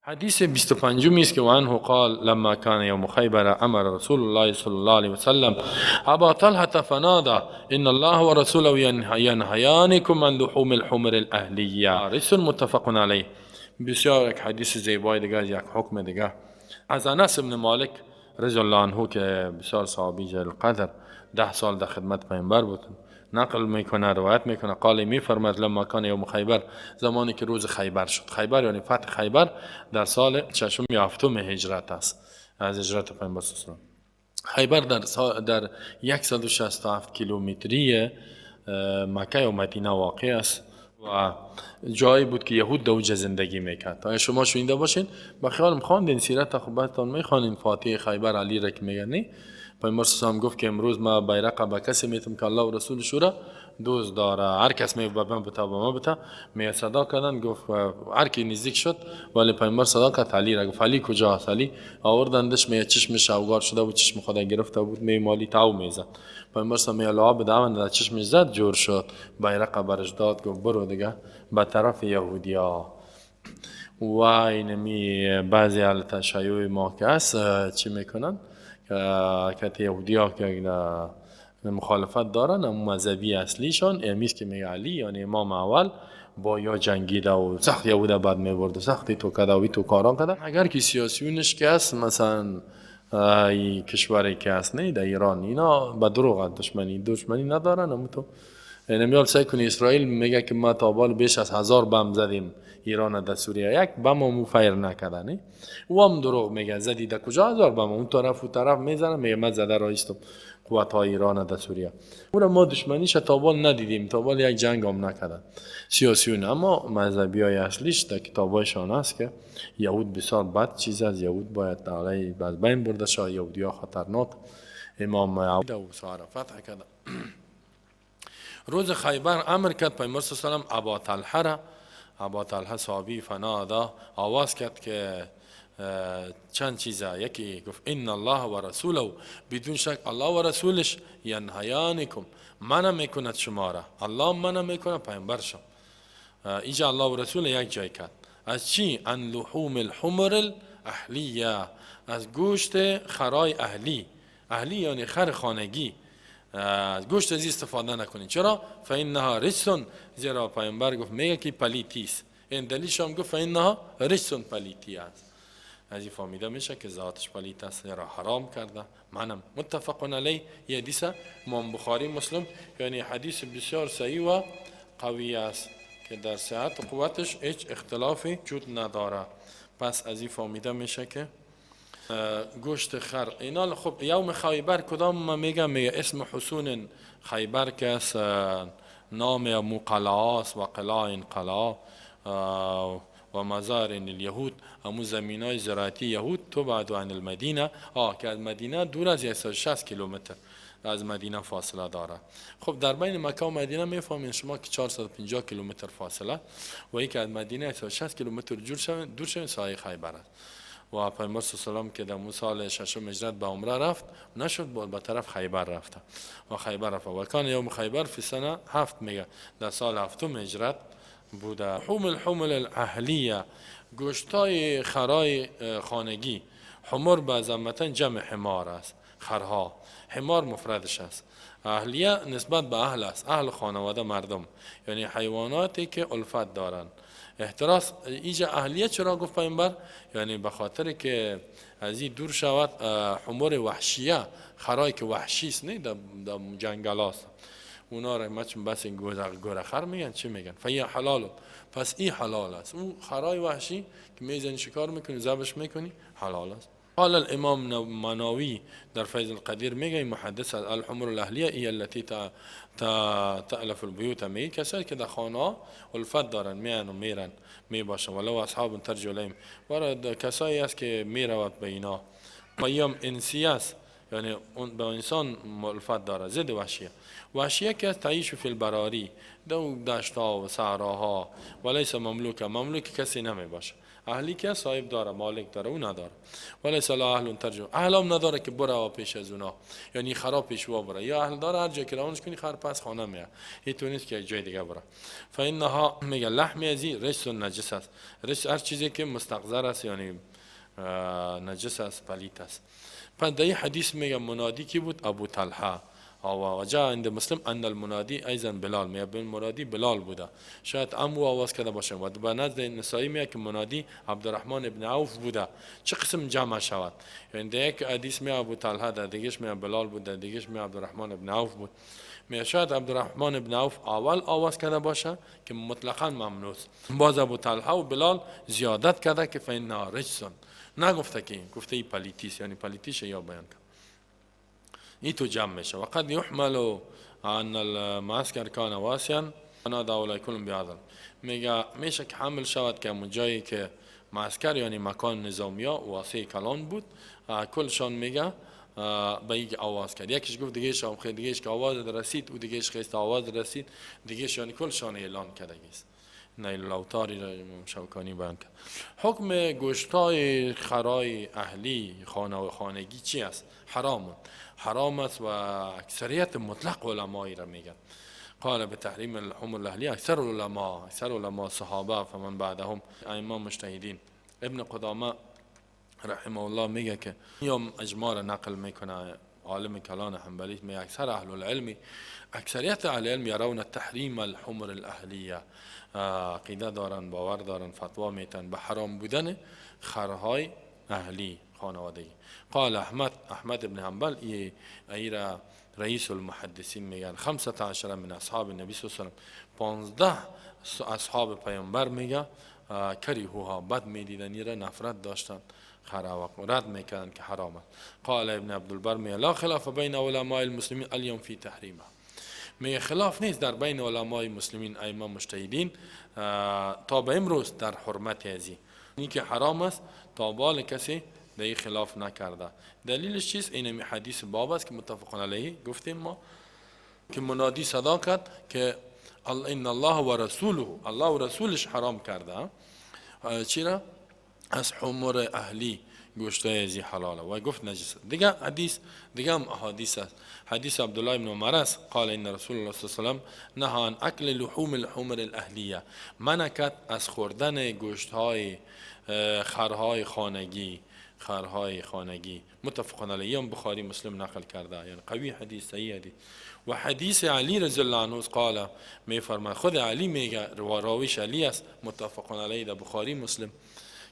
حدیث 25 است که وعنه قال لما كان يوم خيبر امر رسول الله صلى الله عليه وسلم ابا طلحه فنادى ان الله ورسوله ينهيانكم عن لحوم الحمر الاهليه. رس متفق عليه. بسیار یک حدیث زیبای دیگه، یک حکم دیگه از انس بن مالک رضی الله عنه که بسیار صحابی جلیل القدر، 10 سال در خدمت پیامبر بود، نقل میکنه، روایت میکنه. قال میفرماد لما کان یوم خیبر، زمانی که روز خیبر شد. خیبر یعنی فتح خیبر در سال ششم یا هفتم هجرت است، از هجرت پیامبر صلی الله علیه و خیبر در 167 کیلومتری مکه و مدینه واقع است و جایی بود که یهود در اونجا زندگی میکرد. اگه شما شنیده باشین، با خیالم خواندین سیرت، خب بعدتان میخوانین فاتح خیبر علی را که میگن. پیامبر صلی الله گفت که امروز ما بیرق به کسی میتم که الله و رسولش را دوست داره، هر کس می به من بتا به ما بتا. می صدا کردن، گفت هر کی نزدیک شد، ولی پیامبر صدا کرد علی را، گفت علی کجاست؟ علی آوردندش، می چشمش اوگار شده بود، چشم خدا گرفته بود، می مالی تاو میزد. پیامبر صلی الله علیه و آله در چشمش زد، جور شد، بیرق برش داد، گفت برو دیگه به طرف یهودیا. و اینمی بعضی اهل تشیع ما که هست چی میکنن که یهودی ها که مخالفت دارن، اما مذهبی اصلیشان امیست که میگه علی یعنی امام اول با یا جنگیده و سخت یهوده بد میبرد و سختی تو کده و تو کاران کده. اگر که سیاسیونش که هست، مثلا ای کشوری که هست، نه در ایران، اینا به دروغ دشمنی ندارن. اما تو یعنی میال سعی کنی اسرائیل میگه که ما تا بال بیش از 1000 بم زدیم ایران در سوریه، یک بم هم فیر نکرده. نه، او هم دروغ میگه. زدی در کجا 1000 بم؟ اون طرف و طرف میزنه، میگه من زده رایستم قوت های ایران در سوریه. او را ما دشمنیش تا بال ندیدیم، تا بال یک جنگ هم نکردن سیاسیون. اما مذهبی های اصلیش در کتابایشان است که یهود بسیار بد چیز است، یهود باید علیه از بین برده شود، یهودی ها خطرناک. امام و ساره فتح کرده. روز خیبر امر کرد پیامبر صلی الله علیه و ابا طلحه را، ابا طلحه صحابی، فنادا آواز کرد که چند چیزه. یکی گفت ان الله و رسوله، بدون شک الله و رسولش، ینهیانکم منع میکند شما را، الله منع میکنه، پیامبرشم. اینجا الله و رسول یک جای کرد. از چی؟ عن لحوم الحمر الاهلیه، از گوشت خرای اهلی. اهلی یعنی خر خانگی، از گوشت از استفاده نکنید. چرا؟ فانها رجس، زیرا پیامبر گفت میگه که پلیتی است. این دلیلش هم گفت فانها رجس، پلیتی است. از این فهمیده میشه که ذاتش پلیت است، را حرام کرده منم. متفق علیه. یه حدیث امام بخاری مسلم، یعنی حدیث بسیار صحیح و قوی است که در صحت و قوتش هیچ اختلافی وجود نداره. پس از این فهمیده میشه که گوشت خر اینا. خب یوم خیبر کدام؟ ما میگم، میگه اسم حصون خیبر که است، نام امو قلعه است و قلاع قلعه و مزارع الیهود، امو زمین های زراعتی یهود، تبعد عن المدینه، آه که از مدینه دور از 160 کیلومتر از مدینه فاصله داره. خب در بین مکه و مدینه میفهمین شما که 450 کیلومتر فاصله و یکی از مدینه 160 کیلومتر دور شوین ساحه خیبر است. و پیامبر صلی الله علیه و که در سال ششم هجرت به عمره رفت، نشد، به طرف خیبر رفته و خیبر رفت. و کان یوم خیبر فی سنه هفت، میگه در سال هفتم هجرت بوده. لحوم الحمر الاهلیه، گوشتای خرای خانگی. حمر به ضمتین جمع حمار است، خرها، حمار مفردش است. اهلیه نسبت به اهل است، اهل خانواده، مردم، یعنی حیواناتی که الفت دارند. احتراز اینجا اهلیه چرا گفت پیامبر؟ یعنی به خاطر که از این دور شود حمر وحشیه، خرایی که وحشی است، نه در جنگل است، اونا را ما چون بس گوره خر میگن، چی میگن. فهی حلال، پس این حلال است. او خرای وحشی که میزنی، شکار میکنی، ذبحش میکنی، حلال است. قال الامام مناوی در فیض القدیر میگه، محدث، الحمر الاهلیه هي التي تألف البيوت، میگه کسایی که در خانه الفت دارن، میان و میرن، می باشن. و له اصحاب ترجع الیهم، برای کسایی است که میرود به اینا. و انسی است، یعنی به انسان الفت داره، ضد وحشیه. وحشیه که تعیش فی البراری، دو دشتها و صحراها، و لیس مملوکه، مملوک کسی نمی باشه. اهلی که صاحب داره، مالک داره، او نداره. ولیس له اهل ترجع، اهل هم نداره که بره و پیش از اونا، یعنی خراب پیشوا بره، یا اهل داره هر جا که روانش کنی خر پس خانه میاد، هیچ نیست که جای دیگه بره. فانها میگه لحم ازی رجس نجس است. رجس هر چیزی که مستقذر است، یعنی نجس است، پلیت است. پس در حدیث میگه منادی کی بود؟ ابو طلحه. و جاء عند مسلم ان المنادی ایضا بلال، میگه منادی بلال بوده، شاید عمو آواز کرده باشه. و به نزد نسائی میگه که منادی عبدالرحمن ابن عوف بوده. چه قسم جمع شود؟ یعنی در یک حدیث میگه ابو طلحه، در دیگهش میگه بلال بود، در دیگهش میگه عبدالرحمن ابن عوف بود. میگه شاید عبدالرحمن ابن عوف اول آواز کرده باشه که مطلقا ممنوع است. باز ابو طلحه و بلال زیادت کرده که فإنها رجس، نگفته که گفته ای پلیتیس، یعنی پلیتیش یا بیان کرد. این تو جمع میشه. وقد يحمل ان المعسكر كان واسعا نادى اولئك كلهم بهذا. میگه میشه که حمل شود که اون جایی که معسکر یعنی مکان نظامی واسع کلان بود، کلشان میگه به یک آواز کرد. یکیش گفت دیگه شام خیلی دیگهش که آواز رسید، او دیگهش خیست آواز رسید دیگهش، یعنی کلشان اعلان کرده است. نیل الاوطاری را امام شوکانی بیان کرد. حکم گوشتای خرای اهلی خانه و خانگی چی است؟ حرام، حرام است و اکثریت مطلق علمایی را میگن. قال بتحریم اللحوم الاهلیه اکثر علما، اکثر علما صحابه فمن بعدهم ائمه مجتهدین. ابن قدامه رحمه الله میگه که یا اجماع را نقل میکنه، عالم کلان حنبلی، میگه اکثر اهل العلم، اکثریت اهل العلم یرون تحریم الحمر الاهلیه، عقیده دارن، باور دارن، فتوا میتن به حرام بودن خرهای اهلی خانوادگی. قال احمد، احمد ابن حنبل ایرا رئیس المحدثین میگن 15 من اصحاب النبی صلی الله علیه و سلم، 15 اصحاب پیامبر میگه کریهوها، بد میدیدن را، نفرت داشتن، خرا رد میکردن که حرام است. قال ابن عبدالبر میگه لا خلاف بین علماء المسلمین اليوم فی تحریمه، میگه خلاف نیست در بین علمای مسلمین ائمه مجتهدین تا به امروز در حرمت ازی، این که حرام است تا بال کسی در این خلاف نکرده. دلیلش چیست؟ این حدیث باب است که متفق علیه گفتیم ما که منادی صدا کرد که ان الله و رسوله، الله و رسولش حرام کرده چرا؟ از حمر اهلی گوشتای ازی حلاله و گفت نجس. دیگه حدیث دیگه هم احادیث است. حدیث عبدالله بن عمر است قال ان رسول الله صلی الله علیه و سلم نهى عن اکل لحوم الحمر الاهلیه، منع کرد از خوردن گوشتهای خرهای خانگی، خرهای خانگی. متفق علیه، هم بخاری مسلم نقل کرده، یعنی قوی حدیث، صحیح حدیث. و حدیث علی رضی الله عنه قال میفرماید، خود علی میگه، راویش علی است، متفق علیه در بخاری مسلم،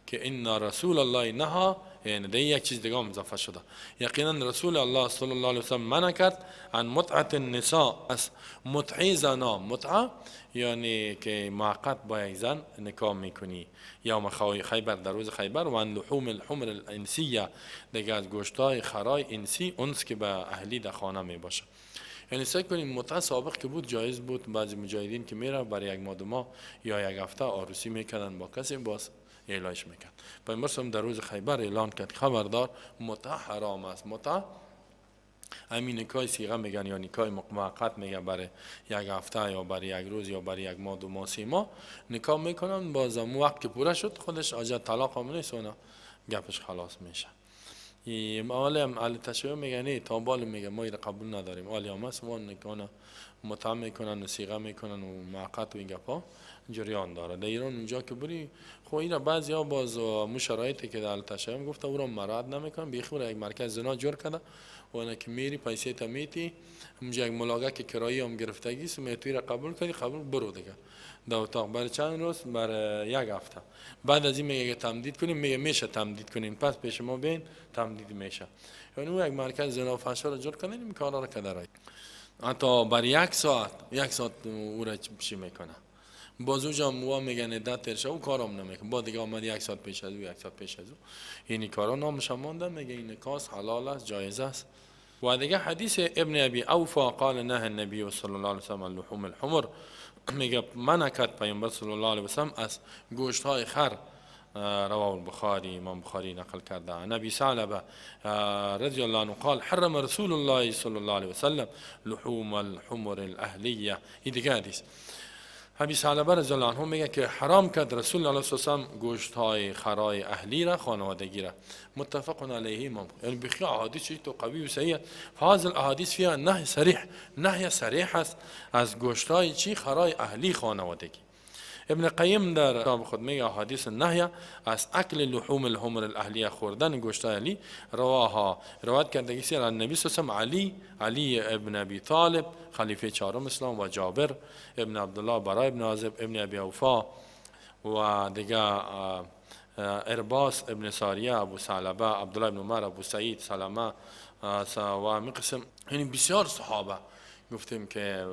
که ان رسول الله نهى، یعنی در یک چیز دیگه هم اضافه شده، یقینا رسول الله صلی الله علیه وسلم منع کرد عن متعه النساء، از متعه زنا. متعه یعنی که موقت با یک زن نکاح میکنی، یوم خیبر، در روز خیبر. و عن لحوم الحمر الانسیه، دیگه از گوشتای خرای انسی، انس که به اهلی در خانه می باشه. یعنی سعی کنیم متعه سابق که بود جایز بود، بعضی مجاهدین که میره برای یک ماه دو ماه یا یک هفته عروسی میکردن با کسی، باز اعلانش میکرد. پیامبر صلی در روز خیبر اعلان کرد خبردار متعه حرام است. متعه همین نکاح صیغه میگن یا نکاح موقت میگن، برای یک هفته یا برای یک روز یا برای یک ماه دو ماه سه ماه نکاح میکنن، باز اون وقت که پوره شد خودش آجا طلاق هم نیست، اونا گپش خلاص میشه. اول هم اهل تشیع میگن نه تا بال میگه ما اینو قبول نداریم، آلی هم هست ما نکاح متعه میکنن و صیغه میکنن و موقت و این گپا جریان داره. در ایران اونجا که بری خب اینا بعضیا باز مو شرایطی که در تشیع گفته او را مراد نمیکنن، بیخور یک مرکز زنا جور کرده و انا که میری پیسه تا میتی اونجا یک ملاقه که کرایی هم گرفتگی است، می توی را قبول کردی قبول برو دیگه در اتاق برای چند روز، برای یک هفته. بعد از این میگه تمدید کنیم، میگه میشه تمدید کنیم، پس پیش ما بین تمدید میشه. یعنی او یک مرکز زنا و فحشا را جور کردن، این کارا را کرده. حتی برای یک ساعت، یک ساعت او را چی میکنه، باز اونجا موا میگن عدت تیر شه، او کارم نمیکنه. با دیگه آمد یک ساعت پیش از او، یک ساعت پیش از او، این کارا نامش مانده، میگه این کاس حلال است، جایز است. و دیگه حدیث ابن ابی اوفا قال نهى النبی صلی الله علیه و سلم عن لحوم الحمر، میگه منع کرد پیامبر صلی الله علیه و سلم از گوشت های خر. رواه البخاری، امام بخاری نقل کرده. عن ابي ثعلبه رضی الله عنه قال حرم رسول الله صلی الله علیه و سلم لحوم الحمر الاهلیه. این دیگه حدیث. ابی ثعلبه رضی الله عنه میگه که حرام کرد رسول الله صلی الله علیه و سلم گوشت های خرای اهلی را، خانوادگی را. متفق علیه. امام یعنی بخی احادیث تو قوی و صحیح. فهذه الاحادیث فيها نهی صریح، نهی صریح است از گوشت های چی؟ خرای اهلی، خانوادگی. ابن قیم در کتاب خود میگه احادیث نهی از اکل لحوم الحمر الاهلیه، خوردن گوشت اهلی، رواها روایت کرده که النبی صلی الله علیه و علی ابن ابی طالب خلیفه چهارم اسلام و جابر ابن عبدالله، برای ابن عازب، ابن ابی اوفا و دیگه ارباس ابن ساریه، ابو ثعلبه، عبدالله ابن عمر، ابو سعید، سلمه و قسم، یعنی بسیار صحابه گفتیم که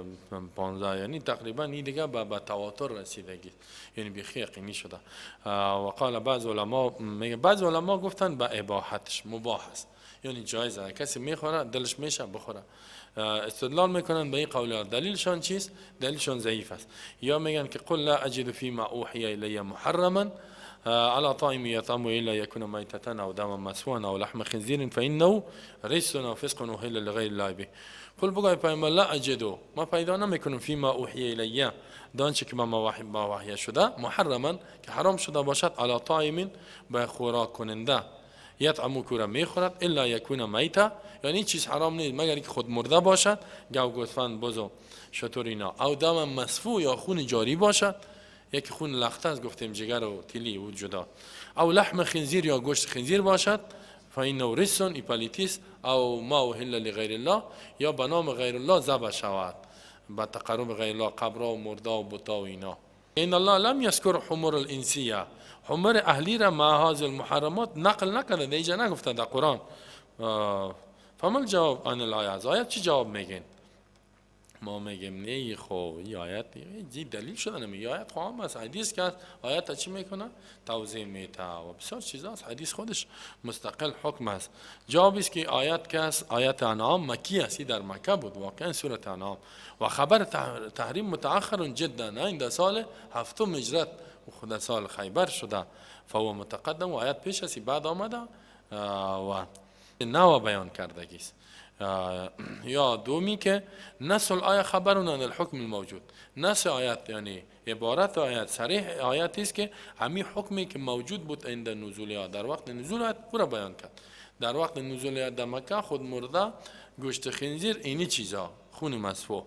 15، یعنی تقریبا این دیگه به تواتر رسیدگی، یعنی بیخی یقینی شده. و قال بعض علما، میگه بعض علما گفتن به اباحتش، مباح است، یعنی جایزه، کسی میخوره دلش میشه بخوره. استدلال میکنن به این قول. دلیلشان چیست؟ دلیلشان ضعیف است. یا میگن که قل لا اجد فيما اوحي الي محرما على طاعم يطعمه إلا يكون ميتة أو دما مسفوحا أو لحم خنزير فإنه رجس أو فسق أهل لغير الله به. قل بگوی پیامبر لا أجد، ما پیدا نمیکنم، فيما أوحي إلي، د آنچه که ما وحی با وحی شده، محرما، که حرام شده باشد، على طاعم، به خوراک کننده، يطعمه، که میخورد، إلا يكون ميتة، یعنی چیز حرام نیست مگر اینکه خود مرده باشد، گاو، گوسفند، بز و شتر اینا، أو دم مسفوح، یا خون جاری باشد، یکی خون لخته است، گفتیم جگر و تیلی و جدا، أو لحم خنزير، یا گوشت خنزیر باشد، فإنه رجس، ای پلیتیس، أو ما أهل لغير الله، یا به نام غیر الله ذبح شود، به تقرب غیر الله، قبر و مرده و بتا و اینا. إن الله لم يذكر حمر الإنسية، حمر اهلی را مع هذه المحرمات نقل نکرده، اینجا نگفته در قرآن. فما الجواب عن الآية؟ از آیت چی جواب میگین؟ ما میگیم نه، خب این آیت دلیل شده نمی. آیت خب هم است، حدیث که آیت چی میکنه؟ توضیح میته و بسیار چیزا است. حدیث خودش مستقل حکم است. جواب است که آیت که است، آیت انعام مکی است، در مکه بود واقعا سورة انعام، و خبر تحریم متأخر جدا، این در سال هفتم هجرت و خود سال خیبر شده، فهو متقدم، و آیت پیش است، بعد آمده و نو بیان کردگی است. یا دومی که نص الآية خبر عن الحكم الموجود، نص آیت یعنی عبارت آیت، صریح آیت است که همی حکمی که موجود بود عند نزول، در وقت نزول آیت، او را بیان کرد. در وقت نزول آیت در مکه خود مرده، گوشت خنزیر، اینی چیزا، خون مسفوح.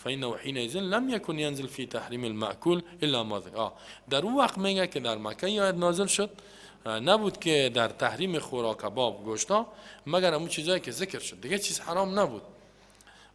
فإنه حينئذ لم يكن ينزل في تحريم المأكول إلا ما ذكر. در اون وقت میگه که در مکه آیت نازل شد، نبود که در تحریم خوراک باب گوشتا مگر همون چیزایی که ذکر شد، دیگه چیز حرام نبود.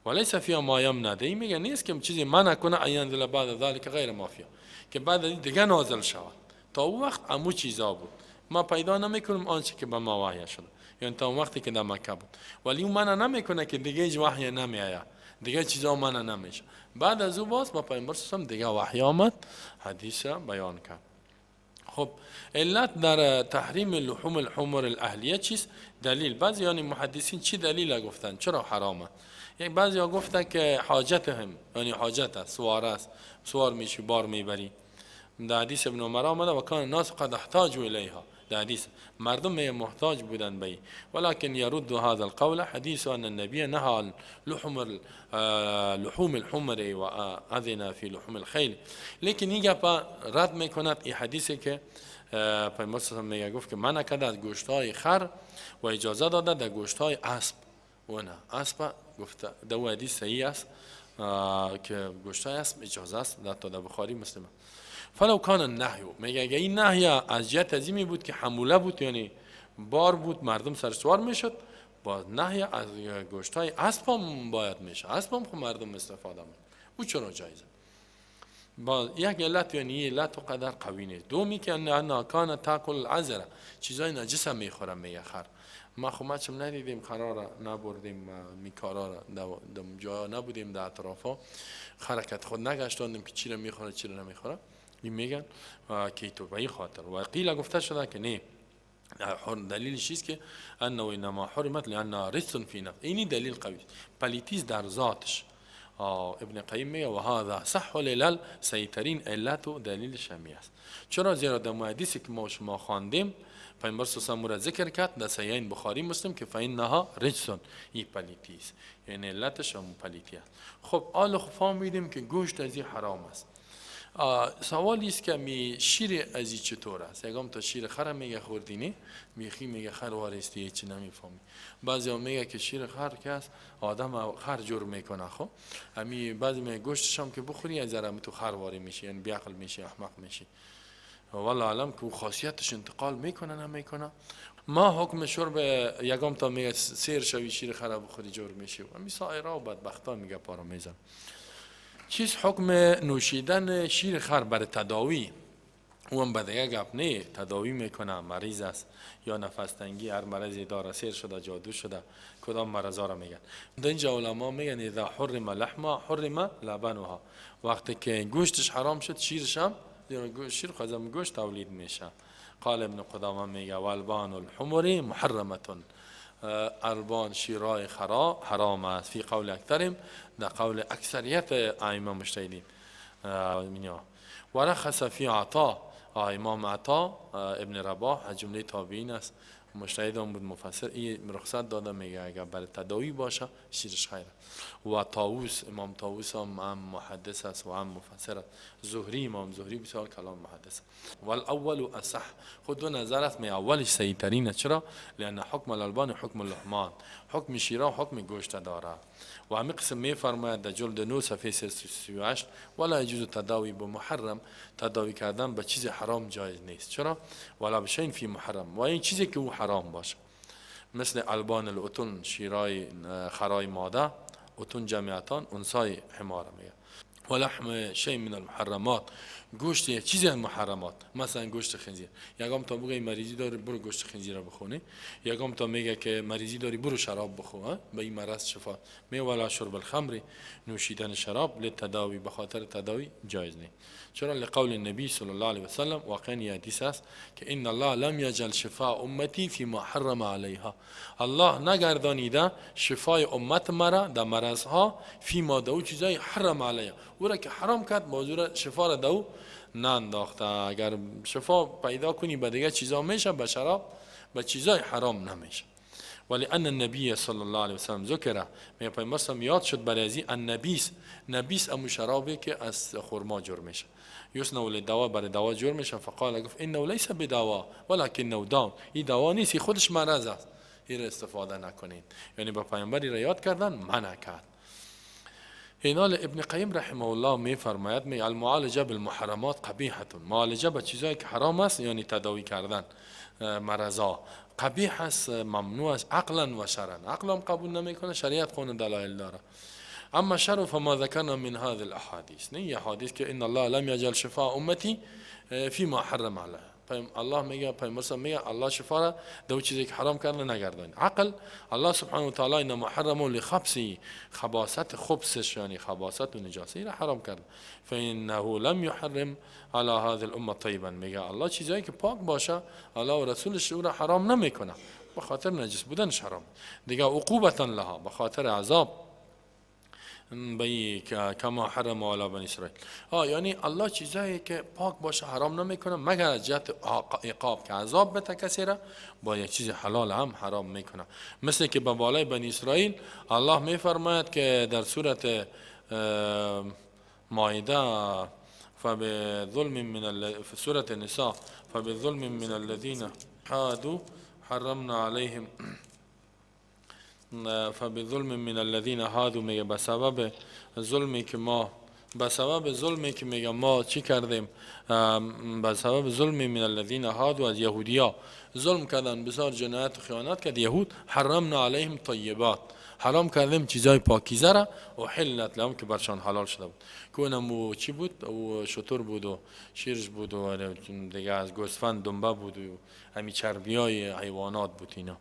وليس فيها ما يمنع، دی میگه نیست که چیزی منع کنه، أن ينزل بعد ذلك غير ما فيها، که بعد از دیگه نازل شود. تا اون وقت امو چیزا بود. ما پیدا نمیکنیم آنچه که به ما وحی شده، یعنی تا اون وقتی که در مکه بود، ولی اون منع نمیکنه که دیگه هیچ وحی نمیآید، دیگه چیزا منع نمیشه. بعد از او باز با پیامبر صلی دیگه وحی آمد، حدیث بیان کرد. خب علت در تحریم لحوم الحمر الاهلیه چیست؟ دلیل بعضی، یعنی محدثین چی دلیل گفتن چرا حرامه؟ یک بعضی ها گفتن که حاجت هم، یعنی حاجت است، سوار است، سوار میشی، بار میبری. در حدیث ابن عمر آمده وكان الناس قد احتاجوا إليها، در حدیث مردم محتاج بودن به. ولكن يرد هذا القول حديث أن النبي نهى عن لحوم الحمر وأذن في لحوم الخيل. لیکن این گپ رد میکند این حدیثی که پیامبر صلی میگه گفت که منع کرده از گوشت های خر و اجازه داده در گوشت های اسب. و نه، اسب گفته در حدیث صحیح است که گوشت های اسب اجازه است، در تا در بخاری مسلم. فلو كان النهي، میگه اگه این نهی از جهت ازی بود که حموله بود، یعنی بار بود، مردم سر سوار میشد، با نهی از گوشت های اسب هم باید میشه. اسب هم خب مردم استفاده میکنه، او چرا جایزه؟ با یک علت، یعنی علت قدر قوی نیست. دومی که أنها كانت تأكل العذرة، چیزای نجس هم میخورم میگه خر. ما خب ما چم ندیدیم، خرا نبردیم، میکارا را جا نبودیم، در اطرافا حرکت خود نگشتاندیم که چی را میخوره، چی را نمیخوره. این میگن که تو به این خاطر. و قیل، گفته شده که نه، دلیلش چیست که انه انما حرمت لانها رجس في نفسها. اینی دلیل قوی، پلیتیز در ذاتش. ابن قیم میگه و هذا أصح العلل، صحیح علت و دلیلش همی است. چرا؟ زیرا در حدیثی که ما شما خواندیم، پیامبر صلی الله علیه و ذکر کرد در صحیحین بخاری مسلم که فإنها رجس، این پلیتی است، یعنی علتش هم پلیتی است. خب حالا خب فهمیدیم که گوشت از این حرام است. سوالی است که می شیر ازی چطور است؟ یگام تا شیر خر میگه خوردینی، میخی میگه خر وارستی چی نمیفهمی. بعضی میگه که شیر خر که است آدم خر جور میکنه. خب امی بعضی میگه گوشتش هم که بخوری از ذره تو خر واری میشی، یعنی بیعقل میشی، احمق میشی. والله علم که خاصیتش انتقال میکنه نمیکنه. ما حکم شرب یگام تا میگه سیر شوی شیر خر بخوری جور میشی. امی سایرا و بدبختا میگه پارو میزن. چیز حکم نوشیدن شیر خر برای تداوی، او هم به دیگه گپ نه، تداوی میکنه، مریض است یا نفس تنگی، هر مرضی داره، سیر شده، جادو شده، کدام مرضا را میگن. در اینجا علما میگن اذا حرم لحمه حرم لبنها، وقتی که گوشتش حرام شد شیرش هم، شیر خودم گوشت تولید میشه. قال ابن قدامه میگه والبان الحمر محرمه، اربان شیرای خرا حرام است. فی قول اکثریم، در قول اکثریت ائمه مجتهدین. و رخص فی عطا، امام عطا ابن رباح از جمله تابعین است، مجتهد هم بود، مفسر، این رخصت داده، میگه اگر برای تداوی باشه شیرش خیره. و طاووس، امام طاووس هم محدث است و هم مفسر است. زهری، امام زهری بسیار کلام محدث. والاول اصح، خود دو نظر است، می اولش صحیح ترین. چرا؟ لان حکم الالبان حکم اللحمان، حکم شیرا حکم گوشت داره. و همین قسم میفرماید در جلد 9 صفحه 338 ولا يجوز تداوی بمحرم، تداوی کردن به چیز حرام جایز نیست. چرا؟ ولا بشین فی محرم، و این چیزی که او حرام باشه، مثل البان الاتون، شیرای خرای ماده، اتون جمعیتان، انسای حماره میگه. ولحم شیء من المحرمات، گوشت یک چیزی از محرمات، مثلا گوشت خنزیر. یگام تا بگه مریضی داری برو گوشت خنزیر رو بخونی، یگام تا میگه که مریضی داری برو شراب بخور، به این مرض شفا. می ولا شرب الخمر، نوشیدن شراب للتداوی، به خاطر تداوی جایز نیست. چرا؟ لقول النبی صلی الله علیه و سلم، واقعا یه حدیث است که ان الله لم یجعل شفاء امتی فيما حرم علیها، الله نگردانیده شفای امت مرا در مرض ها فیما دو چیزای حرم علیها، او را که حرام کرد موضوع شفا را دو نانداخته. اگر شفا پیدا کنی به دیگه چیزا میشه، به شراب به چیزای حرام نمیشه. ولی ان النبی صلی الله علیه و سلم ذکر، می پیامبر یاد شد برای ازی النبیس، نبیس امو شرابی که از خرما جور میشه، یسنو للدواء، برای دوا جور میشه. فقال، گفت انه لیس بدوا ولکنه داء، این دوا نیست، خودش مرض است، این استفاده نکنید. یعنی با پیامبری را یاد کردن منع کرد. اینال ابن قیم رحمه الله می فرماید می المعالجه بالمحرمات قبیحه، معالجه به چیزایی که حرام است، یعنی تداوی کردن مرضا قبیح است، ممنوع است عقلا و شرعا، عقلا قبول نمیکنه، شریعت خون دلایل داره. اما شرع فما ذکرنا من هذه الاحاديث، نه یه حدیث که ان الله لم يجعل شفاء امتی فيما حرم علیها، الله میگه، پیامبر میگه الله شفا را دو چیزی که حرام کرده نگردانید. عقل الله سبحانه و تعالی انما حرم لخبث، خباثت، خبثش یعنی خباثت و نجاست را حرام کرده. فانه لم يحرم على هذه الامه طیبا، میگه الله چیزایی که پاک باشه الله و رسولش او را حرام نمیکنه، به خاطر نجس بودنش حرام. دیگه عقوبتا لها، به خاطر عذاب به کما حرم علی بنی اسرائیل. یعنی الله چیزایی که پاک باشه حرام نمیکنه، مگر از جهت عقاب که عذاب بده کسی را با یک چیز حلال هم حرام میکنه. مثل که به بالای بنی اسرائیل الله میفرماید که در سورت مائده فبظلم من في سورة النساء فبظلم من الذين هادوا حرمنا عليهم، فبظلم من الذين هادوا، میگه به سبب ظلمی که ما، به سبب ظلمی که میگه ما چی کردیم، به سبب ظلم من الذين هادوا، از یهودیا ظلم کردن، بسیار جنایت و خیانت کرد یهود، حرمنا علیهم طیبات، حرام کردیم چیزای پاکیزه را، احلت لهم، که برشان حلال شده بود، که اونم چی بود؟ او شتر بود و شیرش بود و دیگه از گوسفند دنبه بود و همی چربیای حیوانات بود اینا.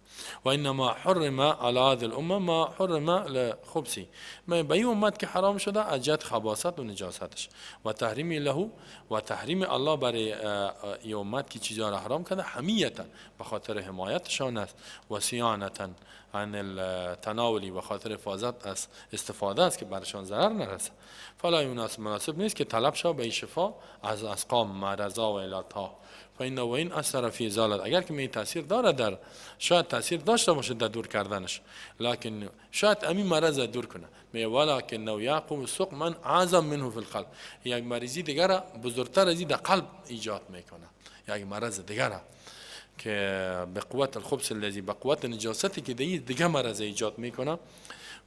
و انما حرم علی هذه الامه ما حرم لخبثی، ما به این امت که حرام شده از جهت خباثت و نجاستش، و تحریم له، و تحریم الله برای این امت که چیزا را حرام کرده حمیتا، به خاطر حمایتشان است، و صیانتا عن التناولی و خاطر حفاظت از استفاده است که برشان ضرر نرسه. فلا مناسب نیست که طلب شود به شفا از اسقام مرضا و علتها. فإن و این اثر فی ازالت، اگر که می تاثیر داره در شاید تاثیر داشته باشه در دور کردنش، لکن شاید امی مرض دور کنه. می ولکن یعقب سقما اعظم منه فی القلب، یک مریضی دیگر بزرگتر از این در قلب ایجاد میکنه، یک مرض دیگر که به قوت الخبث الذی، به قوت نجاستی که دیگه مرض ایجاد میکنه.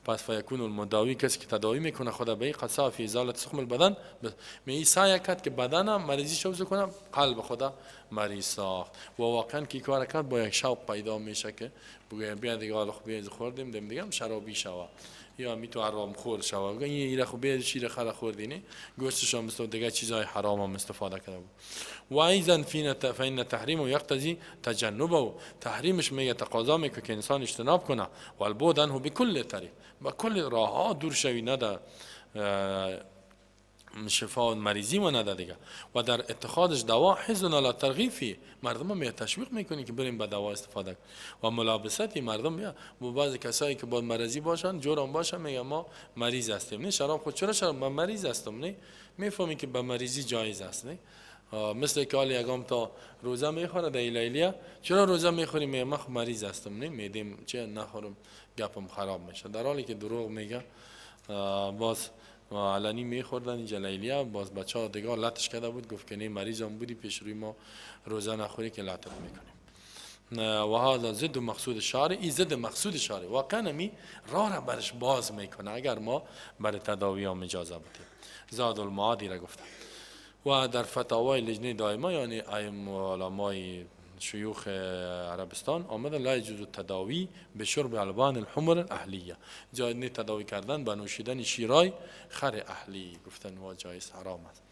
پس فیکون المداوی، کسی که تداوی میکنه خدا به قصا فی ازالت سقم البدن، می سعی کرد که بدن مریضی شو کنه، قلب خدا مریض ساخت. و واقعا که کار کرد با یک شوق پیدا میشه که بگه بیا دیگه حالا خب بیا خوردیم دم دیگه هم شرابی شوه یا می تو حرام خور شوه، این ایره خب بیا شیر خره خوردی نه گوشتش هم مثل دیگه چیزای حرام هم استفاده کرده بود. و ایضا فإن تحریم یقتضی تجنبه، تحریمش میگه تقاضا میکنه که انسان اجتناب کنه، و البعد عنه بكل طریق، با کل راه ها دور شوی، نه در شفا و مریضی و نه دیگه. و در اتخاذش دوا حزن علی ترغیب فی، مردم می تشویق میکنی که بریم به دوا استفاده کن. و ملابستی مردم بیا و بعضی کسایی که با مریضی باشن جورم باشن میگن ما مریض هستیم، نه شراب خود چرا شراب من مریض هستم، نه میفهمی که به مریضی جایز است، نه مثل که حالا یگام تا روزه میخوره در لیلیه، چرا روزه میخوری؟ میگه من مریض هستم، نه میدیم چه نخورم گپم خراب میشه، در حالی که دروغ میگه. باز علنی میخوردن اینجا لیلیه، باز بچه ها دیگه لطش کرده بود، گفت که نه مریض هم بودی پیش روی ما روزه نخوری که لطت میکنیم. و هذا ضد مقصود شارع، این ضد مقصود شارع واقعا می راه را برش باز میکنه اگر ما برای تداوی هم اجازه بدیم. زاد المعادی را گفتم. و در فتاوای لجنه دائمه یعنی علمای شیوخ عربستان آمده لا یجوز التداوی به شرب البان الحمر الاهلیه، جایز نیست تداوی کردن به نوشیدن شیرای خر اهلی، گفتن و جایز حرام است.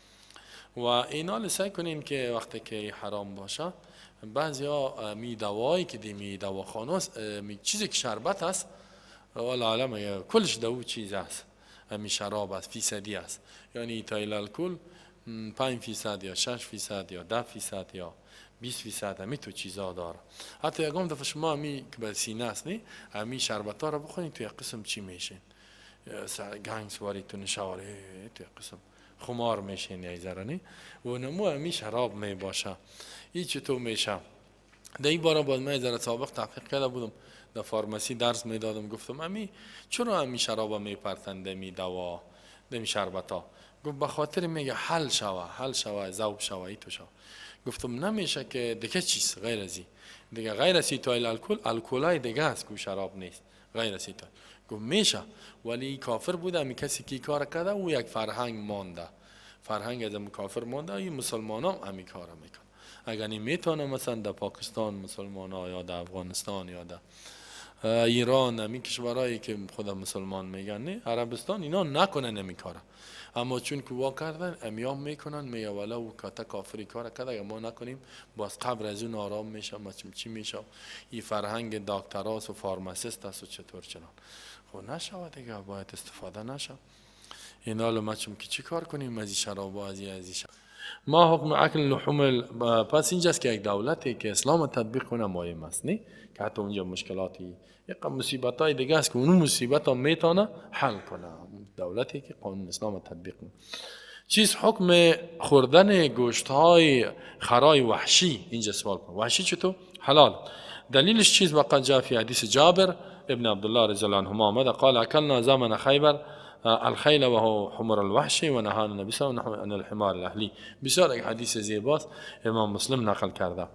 و اینا سعی کنیم که وقتی که حرام باشه بعضیا می دوایی که می دواخانه است، می چیزی که شربت است والله عالم کلش دو چیز است، می شراب است فیصدی است، یعنی تایل الکل 5% یا 6% یا 10% یا 20% همی تو چیزا داره. حتی یکم دفعه شما همی که به سینه است نی همی شربت ها رو بخورین تو یک قسم چی میشین، گنگ سواری تو نشواره تو یک قسم خمار میشین یک ذره نی و نمو همی شراب می باشه. این چطور میشه؟ در این بارا باز من ذره سابق تحقیق کرده بودم، در فارمسی درس میدادم، گفتم همی چرا همی شراب میپرتند می دوا دمی شربت ها؟ گفت به خاطر میگه حل شوه، حل شوه، ذوب شوه، ای تو شوه. گفتم نمیشه که دیگه چیز غیر از این دیگه، غیر از ایتایل الکل، الکلای دیگه است که شراب نیست غیر از ایتایل. گفت میشه، ولی کافر بوده می کسی که کار کرده او یک فرهنگ مانده، فرهنگ از کافر مانده، این مسلمان هم همی کار میکنه. اگر نمیتونه مثلا در پاکستان مسلمان ها یا در افغانستان یا در ایران همی کشورهایی که خود مسلمان میگن نه عربستان اینا نکنن همی کاره، اما چون که وا کردن امیام میکنن، میگه والا او کاتا کافری کار کرده، اگه ما نکنیم باز قبر از اون آرام میشه، ما چی میشه؟ این فرهنگ دکتراس و pharmacist است و چطور چنان. خب نشود دیگه، باید استفاده نشه. این حالا ما چون که چی کار کنیم از این شراب و از این شراب؟ ما حکم اکل لحوم. پس اینجاست که یک دولتی که اسلام تطبیق کنه مهم است، نه که حتی اونجا مشکلاتی یک مصیبت های دیگه است که اون مصیبت ها میتونه حل کنه، دولتی که قانون اسلام تطبیق کنه. چیز حکم خوردن گوشت های خرای وحشی، اینجا سوال کنه وحشی چطور حلال؟ دلیلش چیز وقت جاء فی حدیث جابر ابن عبدالله رضی الله عنهما آمده قال اکلنا زمن خیبر الخیل وهو حمر الوحش و نهانا النبی صلی الله علیه و عن الحمار الاهلی. بسیار یک حدیث زیباست، امام مسلم نقل کرده.